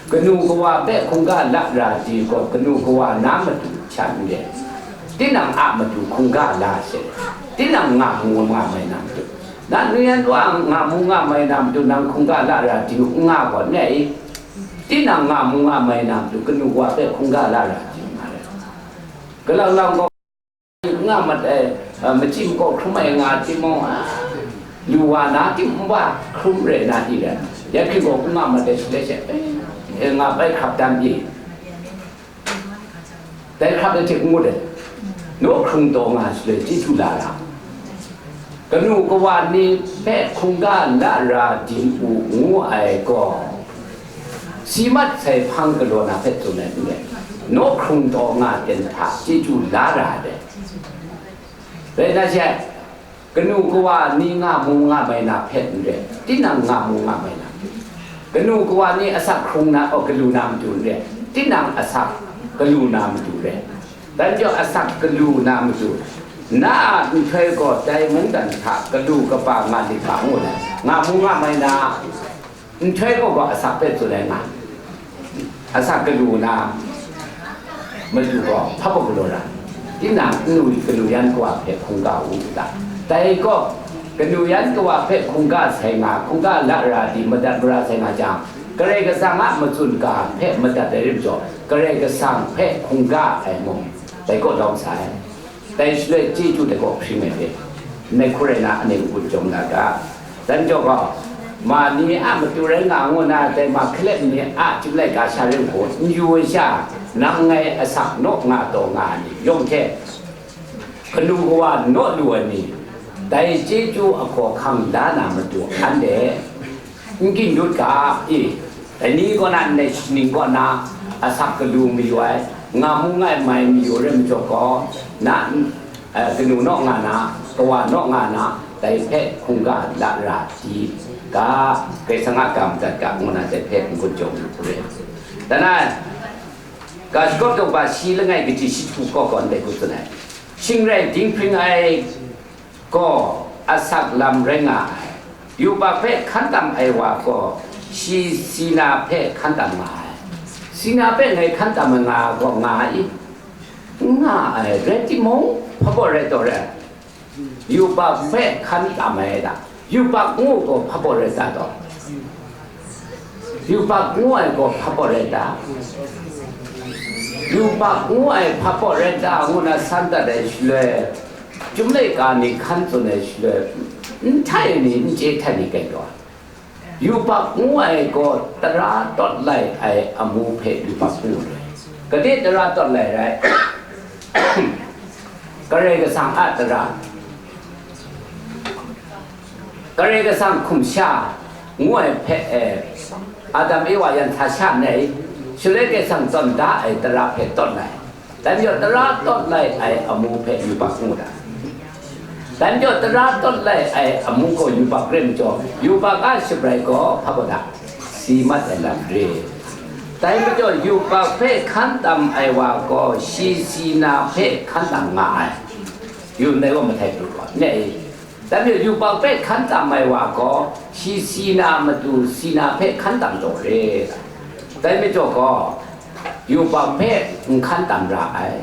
Kanu kawa hpe hkungga la ra di gaw, kanu kawa na matu hta n re, tinang a matu hkungga la she, tinang nga mu nga mai na matu, na nu yan wa nga mu nga mai na matu nang hkungga la ra di u, n nga gaw n rai. Tinang nga mu nga mai na matu kanu kawa hpe hkungga la ra di u nga rai. Galang lang gaw, nga mat ai, a, machyi makaw hkrum ai nga timung, a, yu wa na tim n wa hkrum rai na i rai. Ya hkrit gaw n nga mat ai shaloi she, e, e, nga bai hkrap dan pyi. Dai hkrap ai hte n ngut ai. Naw hkrung taw nga shaloi chyeju la ra. Kanu kawa ni hpe hkungga la ra di u ngu ai gaw, si mat sai hpang galaw na hpe tsun ai n rai, naw hkrung taw nga ten hta chyeju la ra ai. Rai na she, kanu kawa ni nga mu nga mai na hpe n rai, tinang nga mu nga mai na, kanu kawa ni asak hkrung na, o, galu na matu n rai, tinang asak galu na matu rai. Dan jau asak galu na matu, na a nhtoi gaw dai mungdan hta galu kaba nga lit ga ngu na, nga mu nga mai na, nhtoi gaw gaw asak hpe tsun ai nga, asak galu na matu gaw hpa gaw galaw ra, tinang nnu kanu yan kawa hpe hkungga u u ta? Dai gaw, kanu yan kawa hpe hkungga sai nga, hkungga la ra di madat mara sai nga jang, Karai Kasang a matsun ga hpe madat ai rim jaw, Karai Kasang hpe hkungga ai mung, dai gaw lawm sai. Dai shaloi chyeju dai gaw hpring ai hte, nai hku rai na, ane n-gun jawm na ga. Dan jaw gaw, ma ni a matu rai nga ngu na, dai ma hkalep ni a chyum laika sha ring hku n yu ai sha, nang ngai asak naw nga taw nga ai ni yawng hte, kanu kawa naw lu ai ni, dai chyeju ahkaw hkang la na matu anhte n ging dut ga i, dai ni kaw na ndai shaning kaw na, asak galu mayu ai, nga mu nga ai mai mayu rai majaw gaw, na, eh, kanu naw nga na, kawa naw nga na, dai hpe hkungga la ra di ga, Karai Kasang a ga madat ga, ngu na dai hpe n-gun jaw yu hku re. Dan ai, ga shakawp daw ba shi langai kaji shi hku kaw gaw ndai hku tsun ai. Shing rai dinghpring ai gaw asak lam rai nga ai. Yubak hpe hkan tam ai wa gaw, shi sina hpe hkan tam nga ai. Sina hpe ngai hkan tam ai nga gaw, nga i? N nga ai, rai timung, hpa baw rai taw rai. Yubak hpe hkan tam ai da. Yubak ngu gaw hpa baw rai ta taw? Yubak ngu ai gaw hpa baw rai ta? Yubak ngu ai hpa baw rai ta ngu na san dat ai shaloi, Chyum laika ni hkan tsun ai shaloi, n htai ni, n chye htai ni gai taw ai. Yubak ngu ai gaw tara tawt lai ai amu hpe yubak ngu ai. Gade tara tawt lai rai? Karai Kasang a tara. Karai Kasang hkum sha ngu ai hpe, eh, Adam Ewa yan sa sha nai, shaloi Karai Kasang tawn da ai tara hpe tawt lai. Dai majaw tara tawt lai ai amu hpe yubak ngu da. Dai majaw tara tawt lai ai amu gaw yubak rai majaw, yubak a shabrai gaw hpa gaw da, si mat ai lam re. Dai majaw yubak hpe hkan tam ai wa gaw, shi si na hpe hkan tam nga ai. Yu ndai gaw mahtai pru gaw, ne e? Dai majaw yubak hpe hkan tam ai wa gaw, shi si na matu si na hpe hkan tam taw re. Dai majaw gaw, yubak hpe n hkan tam ra ai.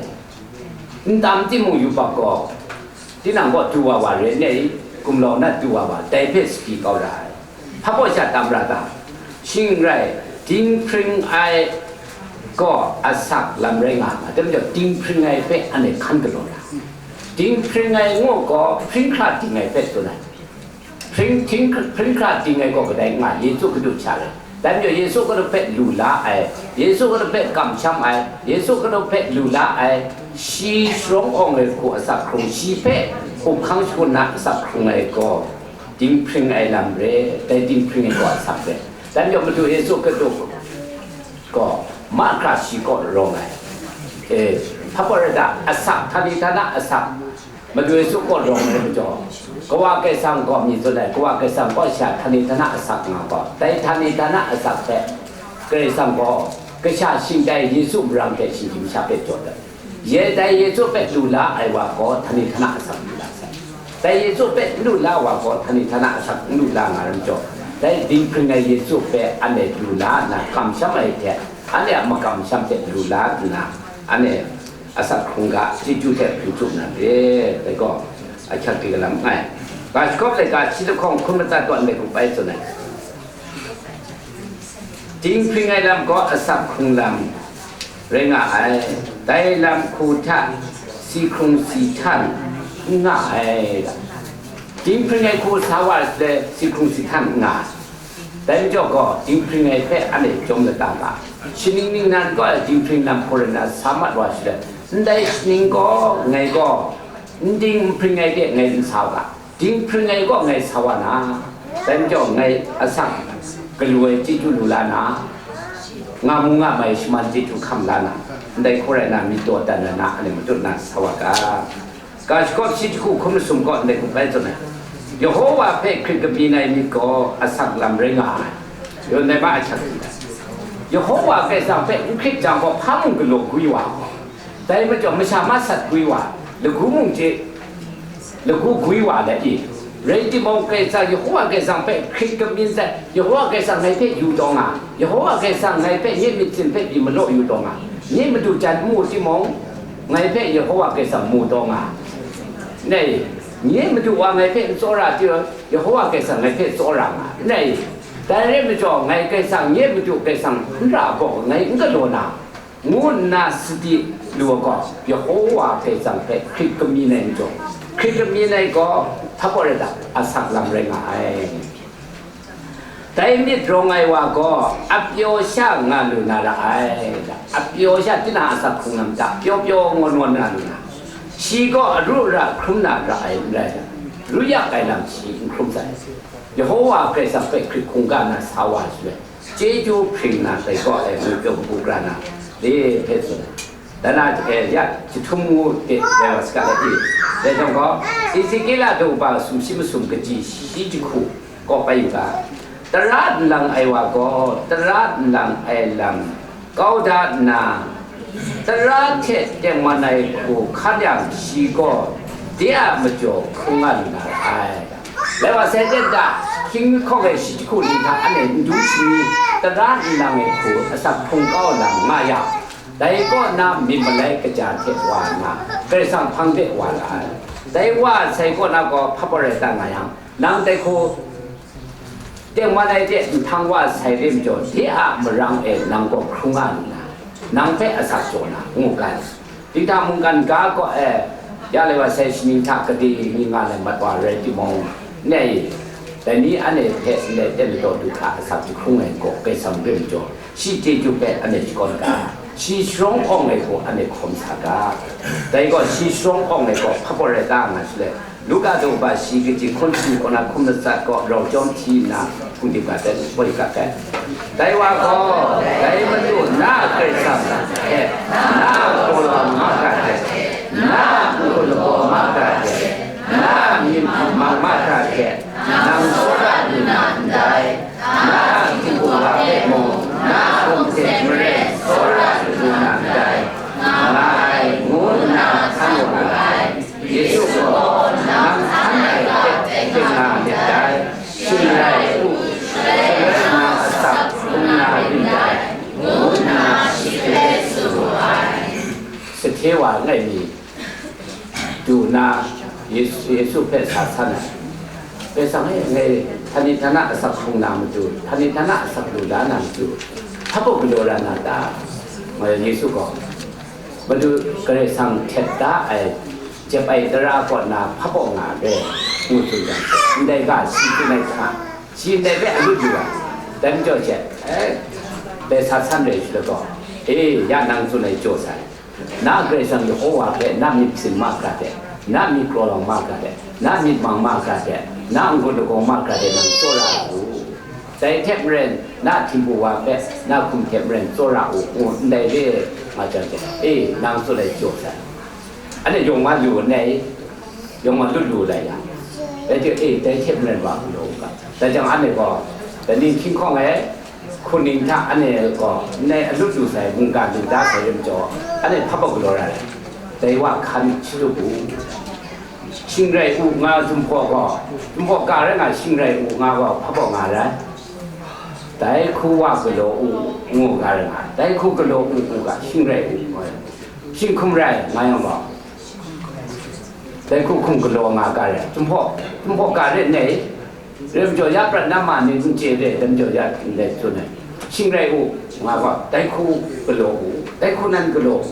N tam timung yubak gaw, tinang gaw du wa wa re, ne i? Gumlau na du wa wa, dai hpe sadi kau ra ai. Hpa baw sha tam ra ta? Shing rai, dinghpring ai gaw asak lam rai nga ai, dai majaw dinghpring ai hpe anhte hkan galaw ra. Dinghpring ai ngu gaw, hpring hkra ding ai hpe tsun ai. Hpring, hpring, hpring hkra ding ai gaw kadai nga, Yesu Hkristu sha rai. Dai majaw Yesu Hkristu hpe lu la ai, Yesu Hkristu hpe kamsham ai, Yesu Hkristu hpe lu la ai, shi sharawng awng ai hku asak hkrung, shi hpe up hkang shangun na asak hkrung ai gaw, dinghpring ai lam re, dai dinghpring ai gaw asak re. Dai majaw Madu Yesu Hkristu gaw mahkra shi kaw rawng ai. E, hpa baw rai ta? Asak, htani htana asak, Madu Yesu kaw rawng ai majaw, Kawa Karai Kasang gaw mi tsun ai, Kawa Karai Kasang gaw sha htani htana asak nga gaw, dai htani htana asak hpe Karai Kasang gaw kasha shingtai Yesu marang hte shinggyim sha hpe jaw dat. Ye dai Yesu hpe lu la ai wa gaw htani htana asak lu la sai. Dai Yesu hpe n lu la wa gaw, htani htana asak n lu la nga ai majaw, dai dinghpring ai Yesu hpe anhte lu la nna kamsham ai hte, anhte a makamsham hte lu la nna, anhte asak hkrung ga chyeju hte hpring tsup na re, dai gaw ahkyak hte galam n ai. Ga shakawp laika shi lahkawng hkun matsat gaw ndai hku bai tsun ai. Dinghpring ai lam gaw asak hkrung lam rai nga ai. Dai lam hku hta si hkrung si htan n nga ai. Dinghpring ai hku sa wa le si hkrung si htan n nga ai. Dai majaw gaw, dinghpring ai hpe anhte jawm lata ga, shaning ningnan gaw dinghpring lam hku rai nna sa mat wa shaloi, ndai shaning gaw ngai gaw n ding n hpring ai de ngai n sa u ga, dinghpring ai gaw ngai sa wa na, dai majaw ngai asak galu ai chyeju lu la na, nga mu nga mai shaman chyeju hkam la na, ndai hku rai na myit daw dan ai na, anhte matut na sa wa ga. Ga shakawp shi jahku hkun masum gaw ndai hku bai tsun ai, Yehowa hpe hkrit kabyin ai myit gaw asak lam rai nga ai. Yaw nai ma ai sha, Yehowa Karai Kasang hpe n hkrit jang gaw, hpa mung galaw gwi wa, dai majaw masha masat gwi wa, lagu mung hte lagu gwi wa let i? Rai timung, Karai Kasang, Yehowa Karai Kasang hpe hkrit kabyin sai, Yehowa Karai Kasang ngai hpe yu taw nga, Yehowa Karai Kasang ngai hpe nye myit hte hpe pyi malaw yu taw nga, nye madu jan n mu timung, ngai hpe Yehowa Karai Kasang mu taw nga, nai, nye madu wa ngai hpe n tsawra timung, Yehowa Karai Kasang ngai hpe tsawra nga, nai, dai rai majaw, ngai Karai Kasang, nye madu Karai Kasang n ra gaw, ngai n galaw na, ngu nna sadi lu ai gaw, Yehowa Karai Kasang hpe hkrit kamyin ai majaw, hkrit kamyin ai gaw, hpa gaw rai ta, asak lam rai nga ai. Dai myit rawng ai wa gaw, apyaw sha nga lu na ra ai. Apyaw sha, tinang asak hkrung lam hta pyaw pyaw ngawn ngawn nga lu na, shi gaw aru ara hkrum na ra ai n rai, ruyak ai lam shi n hkrum sai. Yehowa Karai Kasang hpe hkrit hkungga na sa wa shaloi, chyeju hpring na dai gaw ai ngwi pyaw hku gara na, Li hpe tsun ai. Dan na, eh, ya, jahtum ngu de, dai wa saga la i. Dai jang gaw, Ezekiela daw ba sumshi masum kaji shi jahku kaw bai u ga. Tara nlang ai wa gaw, tara nlang ai lam kau da nna, tara hte tengman ai hku hkan yang, shi gaw de a majaw hkrung nga lu na ra ai. Lai wa sai de da, hkying hkawng ai shi jahku ni hta anhte n du shani, tara nlang ai hku asak hkrung kau lam nga yang, dai kaw na myit malai kaja hte wa nna, Karai Kasang hpang de wa la ai. Dai wa sai kaw na gaw hpa pawt rai ta nga yang, nang dai hku tengman ai hte nhtang wa sai re majaw, de a marang e nang gaw hkrung nga nna, nang hpe asak jaw na, ngu ga ai. Dingdang mungkan ga kaw e, ya lai wa sai shani hta gade ni nga lai mat wa rai timung, ndai, dai ni anhte hpe ndai ten ladaw du hkra asak jahkrung ai gaw Karai Kasang re majaw, shi chyeju hpe anhte shakawn ga, shi sharawng awng ai gaw anhte hkawm sa ga. Dai gaw shi sharawng awng ai gaw hpa pawt rai ta nga shaloi, Luka daw ba shi kaji hkun shi kaw na hkum matsat kaw rau chyawm hti nna, hkum dip ga ai, hkum dip ga ai. Dai wa gaw, dai Madu na Karai Kasang hte, na galaw ma ga hte, na n-gun lagaw ma ga hte, na myit mang ma ga hte, nang tsawra lu na ndai, na htingbu wa hpe mung, na hkum hte maren tsawra lu na ndai, nga ai, ngu nna htan wa ai. Yesu gaw, nang htan ai hte teng nga myit dai, shing rai u, shaloi nang asak hkrung na rin dai, ngu nna shi hpe tsun wu ai. Sahte wa langai mi du nna, Yesu, Yesu hpe sa san ai. Karai Kasang e, ngai htan ni htan na asak hkrung na matu, htan ni htan na asak lu la na matu, hpa baw galaw ra na ta? Ngai Yesu gaw, Madu Karai Kasang htet da ai jep ai tara kaw na hpa baw nga re, ngu tsun jang, ndai ga shi tsun ai hta, shi ndai hpe alut lu ai. Dai majaw she, eh, dai sa san rai shaloi gaw, e, ya nang tsun ai jaw sai. Na Karai Kasang Yehowa hpe na myit hpyin ma ga hte, na myit galaw ma ga hte, na myit mang ma ga hte, na n-gun lagaw ma ga hte nang tsawra u. Dai hte maren, na htingbu wa hpe, na hkum hte maren tsawra u, ngu ndai re nga jang hte, e, nang tsun ai jaw sai. Anhte yawng wa lu ai, yawng wa lut lu lai yang, dai hte, e, dai hte maren wa galaw u ga. Dai jang anhte gaw, dai ni hkying hkawng e, hkun ning hta anhte gaw ndai alut lu sai mungga lu da sai rai majaw, anhte hpa baw galaw ra ai. Dai wa hkan shalup u. Shing rai u nga Jinghpaw gaw, Jinghpaw ga rai nga, shing rai u nga gaw hpa baw nga rai. Dai hku wa galaw u, ngu ga rai nga, dai hku galaw u, ngu ga, shing rai u, ngu ai. Shing hkum rai nga yang gaw, dai hku hkum galaw nga ga rai. Jinghpaw, Jinghpaw ga rai nna, rai majaw, ya prat na ma ni n chye re, dai majaw ya ndai tsun ai. Shing rai u, nga gaw, dai hku galaw u, dai hku nan galaw u.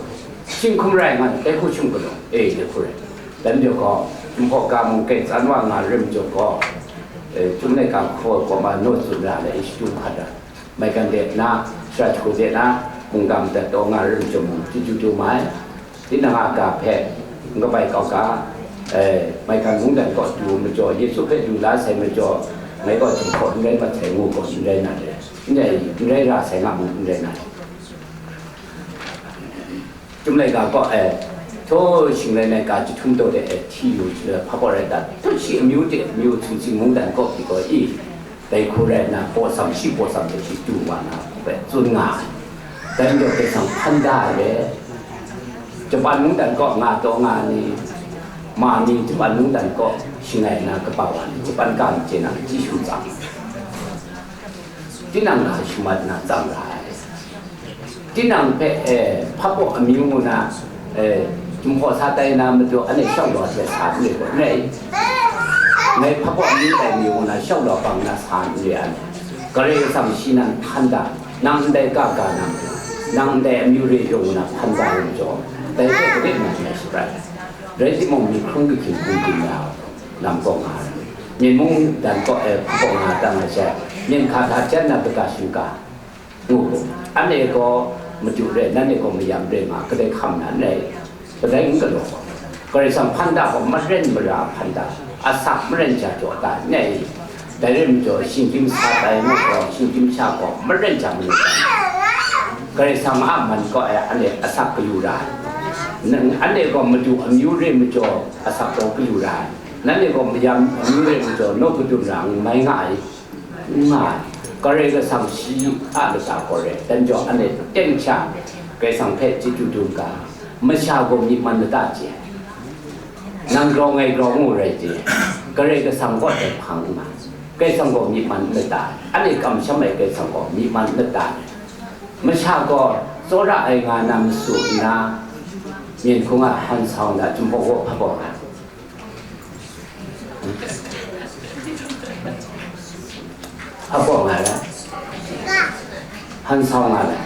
Shing hkum rai nga, dai hku shing galaw, e, dai hku rai. Dai majaw gaw, Jinghpaw ga mung kai tsan wa nga rai majaw gaw, e, Chyum laika hkaw gaw ma naw tsun ra ai, e, shatu hkat ra. Maigan de na, shara jahku de na, mungga madat taw nga rai majaw mung, chyeju du mai. Tinang a ga hpe n kabai kau ga, e, maigan mungdan kaw du majaw, Yesu hpe du la sai majaw, ngai gaw Jinghpaw n rai mat sai ngu gaw n rai na re, n rai, n rai ra sai nga mung n rai na re. Chyum laika kaw e, htaw shing rai nai ga jahtum taw de e, hti yu, e, hpa gaw rai dat, htaw shi amyu de amyu htingsi mungdan kaw pyi gaw i, dai hku rai nna, baw sam shi baw sam de shi du wa na hpe tsun nga ai. Dai majaw Karai Kasang hpan da ai re, Japan mungdan kaw nga taw nga ni, ma ni Japan mungdan kaw shangai na kaba wa ni, Japan ga n chye na, chyi shu tsang. Tinang ga shamat na tsang ra ai. Tinang hpe, e, hpa baw amyu ngu na, e, Jinghpaw sa tai na matu anhte shawng law hte sa n re gaw, n rai. Ngai hpa baw amyu tai mi ngu na shawng law bang na sa n re ai. Karai Kasang shi nan hkan da, nang ndai ga ga na matu, nang ndai amyu re yawng ngu na hpan da ai majaw, dai hpe gade nang ngai shabrai ai. Rai timung, myi hkrung kahkying bungkun ya lam kaw nga ai. Myen mungdan kaw e hpa kaw nga ai, myen hka hta jan na kata shingka, ngu, anhte gaw madu re, nanhte gaw mayam re nga, kadai hkam na n rai, kadai n galaw gaw, Karai Kasang hpan da gaw, maren mara hpan da, asak maren ja jaw da n rai, dai rai majaw, shinggyim sa tai ngu gaw, shinggyim sha gaw, maren ja manu tai. Karai Kasang a man kaw e anhte asak kayu ra ai. Nang, anhte gaw madu amyu re majaw asak gaw kayu ra ai. Nanhte gaw mayam amyu re majaw naw kadun ra n mai nga ai. N nga ai. Karai Kasang shi a lata gaw re, dan jaw anhte teng sha Karai Kasang hpe chyeju dum ga, masha gaw myi man lata chye ai. Nang grau ngai grau ngu rai chye ai. Karai Kasang gaw dai hpang n nga ai. Karai Kasang gaw myi man n lata ai. Anhte kamsham ai Karai Kasang gaw myi man n lata ai. Masha gaw tsawra ai nga na masu nna, myen hkung a han sau nna, Jinghpaw gaw hpa bawng ai. Hpa bawng ai rai. Han sau nga ai.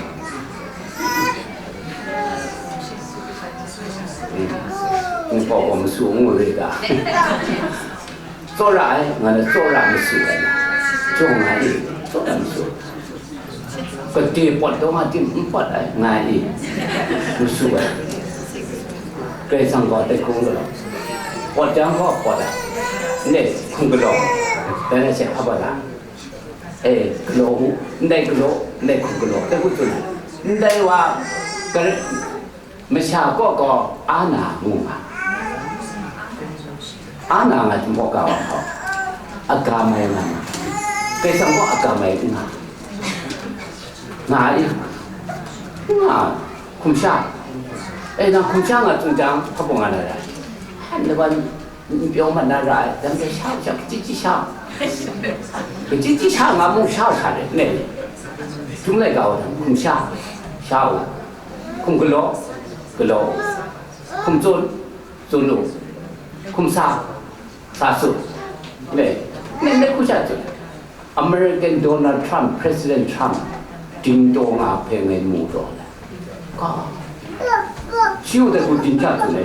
Jinghpaw gaw masu ngu rai ga. Tsawra ai, nga na tsawra masu ai na. Jawng ai, tsawra masu. Kade pawt taw nga tim n pawt ai, nga i, masu ai. Karai Kasang gaw dai hkung galaw. Pawt jang gaw pawt ai. Ndai hkung galaw. Dai na she hpa ba la. E, galaw u, ndai galaw, ndai hkung galaw, dai hku tsun ai. Ndai wa, kar-, masha kaw gaw, a na ngu nga. A na nga Jinghpaw ga wa hkau, a ga mai nga ma. Karai Kasang gaw a ga mai n nga. Nga ai. Nga. Hkum sha. E, nang hkum sha nga tsun jang, hpa bawng nga na rai. Han laban n pyaw mat na ra ai. Dang de sha sha, kaji ji sha. Kaji ji sha nga mung sha sha re, ne. Htum lai ga wa dang, hkum sha. Sha u. Hkum galaw. Galaw u. Hkum tsun. Tsun u. Hkum sa, sa su. Ne, ne, ne hku sha tsun. American Donald Trump, President Trump, dingdaw nga hpe ngai mu taw ai. Ka. Shi u dai hku ding sha tsun ai.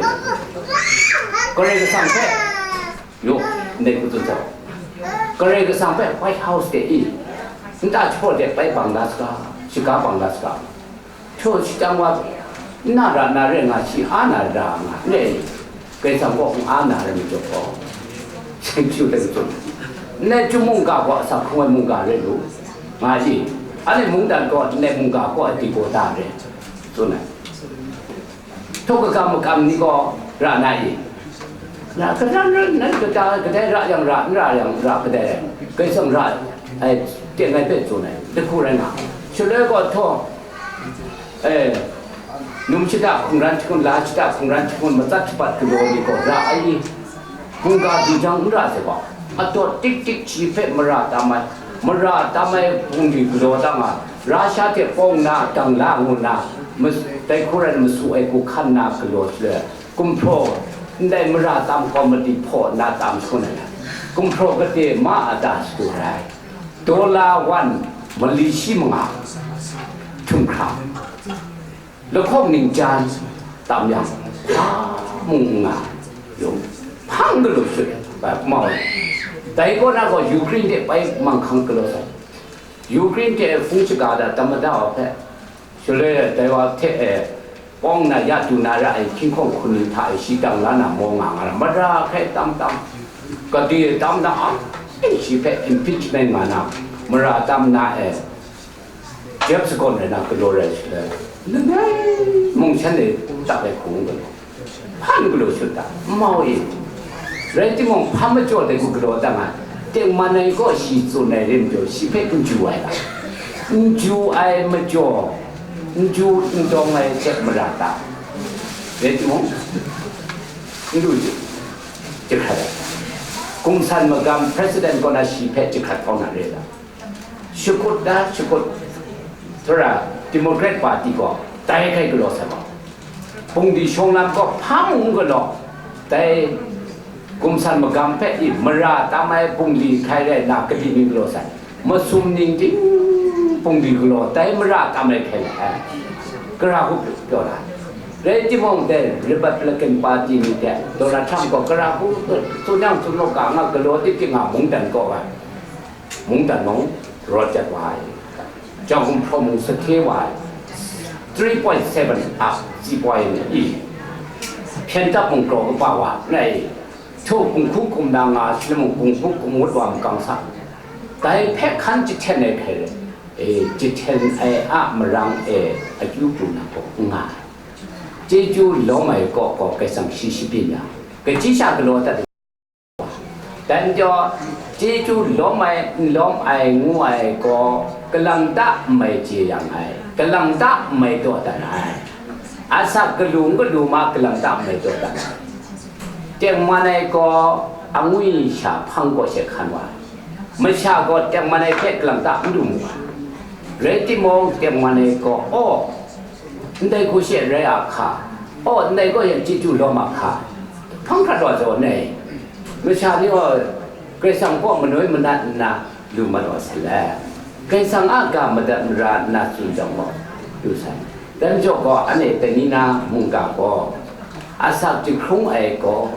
Karai Kasang hpe, yo, ne hku tsun sa. Karai Kasang hpe White House de i, nta jahpraw de bai bang da saga, shaga bang da saga. Htaw shi chyang wa, n na ra na re nga shi, a na ra nga, ne, Karai Kasang gaw n a na rai majaw gaw, seng hpyu de tsun, ndai chyum mungga gaw asak hkrung ai mungga rai lu, nga shi, anhte mungdan gaw ndai mungga gaw a di gaw da re, tsun ai. Htaw kaga makam ni gaw ra na i? Ra, kadan rai nna, kata, kadai ra yang ra, n ra yang ra, kadai rai. Karai Kasang ra ai, teng ai hpe tsun ai, dai hku rai nga. Shaloi gaw htaw, e, num shada hkungran htikun, la shada hkungran htikun, matsat shapat galaw ni gaw ra ai i? Mungga du jang n ra sai gaw, adawt tik tik shi hpe mara tam ai, mara tam ai bungli galaw tam ai, Russia hte pawng na dang la ngu nna, mas-, dai hku rai masu ai hku hkan na galaw shaloi, gumhpraw ndai mara tam kawmati hpaw nna tam shangun ai, gumhpraw kade ma a ta shadu rai? Dollar wan mali shi manga htum hkra, lahkawng ningjan tam yang, hpa mung n nga, yung hpang galaw shut, bai mau ai. Dai kaw na gaw Ukraine de bai manghkang galaw sai. Ukraine de hpung shaga da, tamada wa hpe, shaloi dai wa hte e, pawng na ya du na ra ai hkying hkawng hkun ni hta e shi dang la na maw nga nga ra, mara hkai tam tam, kade tam na a, shi hpe impeachment nga na, mara tam na e, James Gunn rai na galaw rai shaloi, langai mung shan e tak ai hku n galaw, hpan galaw shut ta, n mau e. Rai timung, hpa majaw dai hku galaw dang ai, tengman ai gaw shi tsun ai re majaw, shi hpe n ju ai ga, n ju ai majaw, n ju n dawng ai hte mara ta? Rai timung, n lu ju, jahkrat ai. Gumsan magam president kaw na shi hpe jahkrat kau na re ta? Shakut da, shakut. Tsawra, Democrat Party gaw dai hkai galaw sai gaw, bungli shawng lam gaw hpa mung n galaw, dai gumsan magam hpe i mara tam ai bungli hkai rai nna, kadi ni galaw sai? Masum ning ting bungli galaw, dai mara tam ai hkai rai ai. Gara hku pyaw na? Rai timung, dai Republican Party ni hte Donald Trump gaw gara hku tsun yang tsun law ga nga, galaw tik tik nga mungdan kaw ai. Mungdan mung rawt jat wa ai, janghkum hpraw mung sahkye wa ai, three point seven up si poi ni i, hpyen tap mung kraw kaba wa nai, htu kung hku kum na nga shi mung kung hku kum ngut wa makang sa, dai hpe hkan jahten ai hkrai rai. E, jahten ai a marang e akyu pru na gaw n nga ai. Chyeju lawm ai kaw gaw Karai Kasang shi shabyin ya, kachyi sha galaw dat ai. Dan jaw, chyeju lawm ai, n lawm ai ngu ai gaw, kalang ta n mai chye yang ai, kalang ta n mai daw dan ai. Asak galu n galu ma kalang ta n mai daw dan ai. Tengman ai gaw angwi sha hpang kaw she hkan wa ai. Masha gaw tengman ai hpe kalang ta n lu mu ai. Rai timung, tengman ai gaw, aw, ndai gaw she rai a hka, aw, ndai gaw yang chyeju lawm a hka, hpang hkrat wa zaw ai. Masha ni gaw Karai Kasang kaw manoi manat nna lu mat wa sai le. Karai Kasang a ga madat mara nna tsun jang gaw, lu sai. Dan jaw gaw, anhte dai ni na mungga gaw, asak jahkrung ai gaw,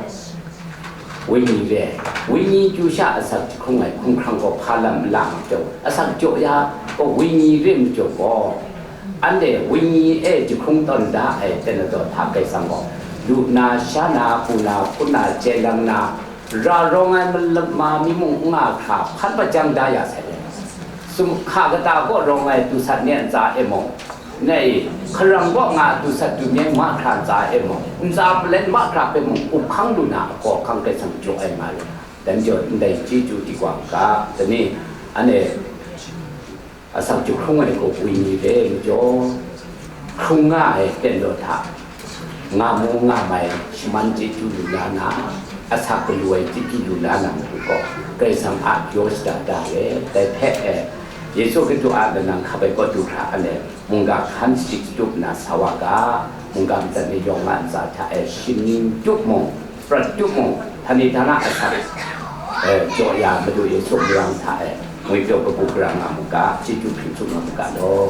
wenyi re, wenyi chyu sha asak jahkrung ai hkumhkrang gaw hpa lam n la majaw, asak jaw ya gaw wenyi re majaw gaw, anhte wenyi e jahkrung tawn da ai ten na daw hta Karai Kasang gaw, lu na, sha na, pu na, hpun na, chye lang na, ra rawng ai malama mi mung n nga hkra hpan hpajang da ya sai le. Sumhka kata kaw rawng ai dusat ni a ntsa e mung, nai hkarang kaw nga dusat dumyeng mahkra ntsa e mung, ntsa malai mahkra hpe mung up hkang lu na a gaw hkang Karai Kasang jaw ai nga lu. Dan jaw ndai chyeju di kwang ga, dani, ane, asak jahkrung ai gaw wenyi re majaw, hkrung nga ai ten daw hta, nga mu nga mai shaman chyeju lu la na, asak galu ai chyeju lu la na matu gaw, Karai Kasang a pyaw shada da re, dai hpe e, Yesu Hkristu a lanang hkap ai kaw du hkra ane, mungga hkan shachyip shatup nna sa wa ga, mungga madat ni yawng a ntsa hta e shaning tup mung, prat tup mung, htani htana asak, e, jaw ya Madu Yesu marang hta e, ngwipyaw kabu gara nga mu ga, chyeju hpring htum nga mu ga law.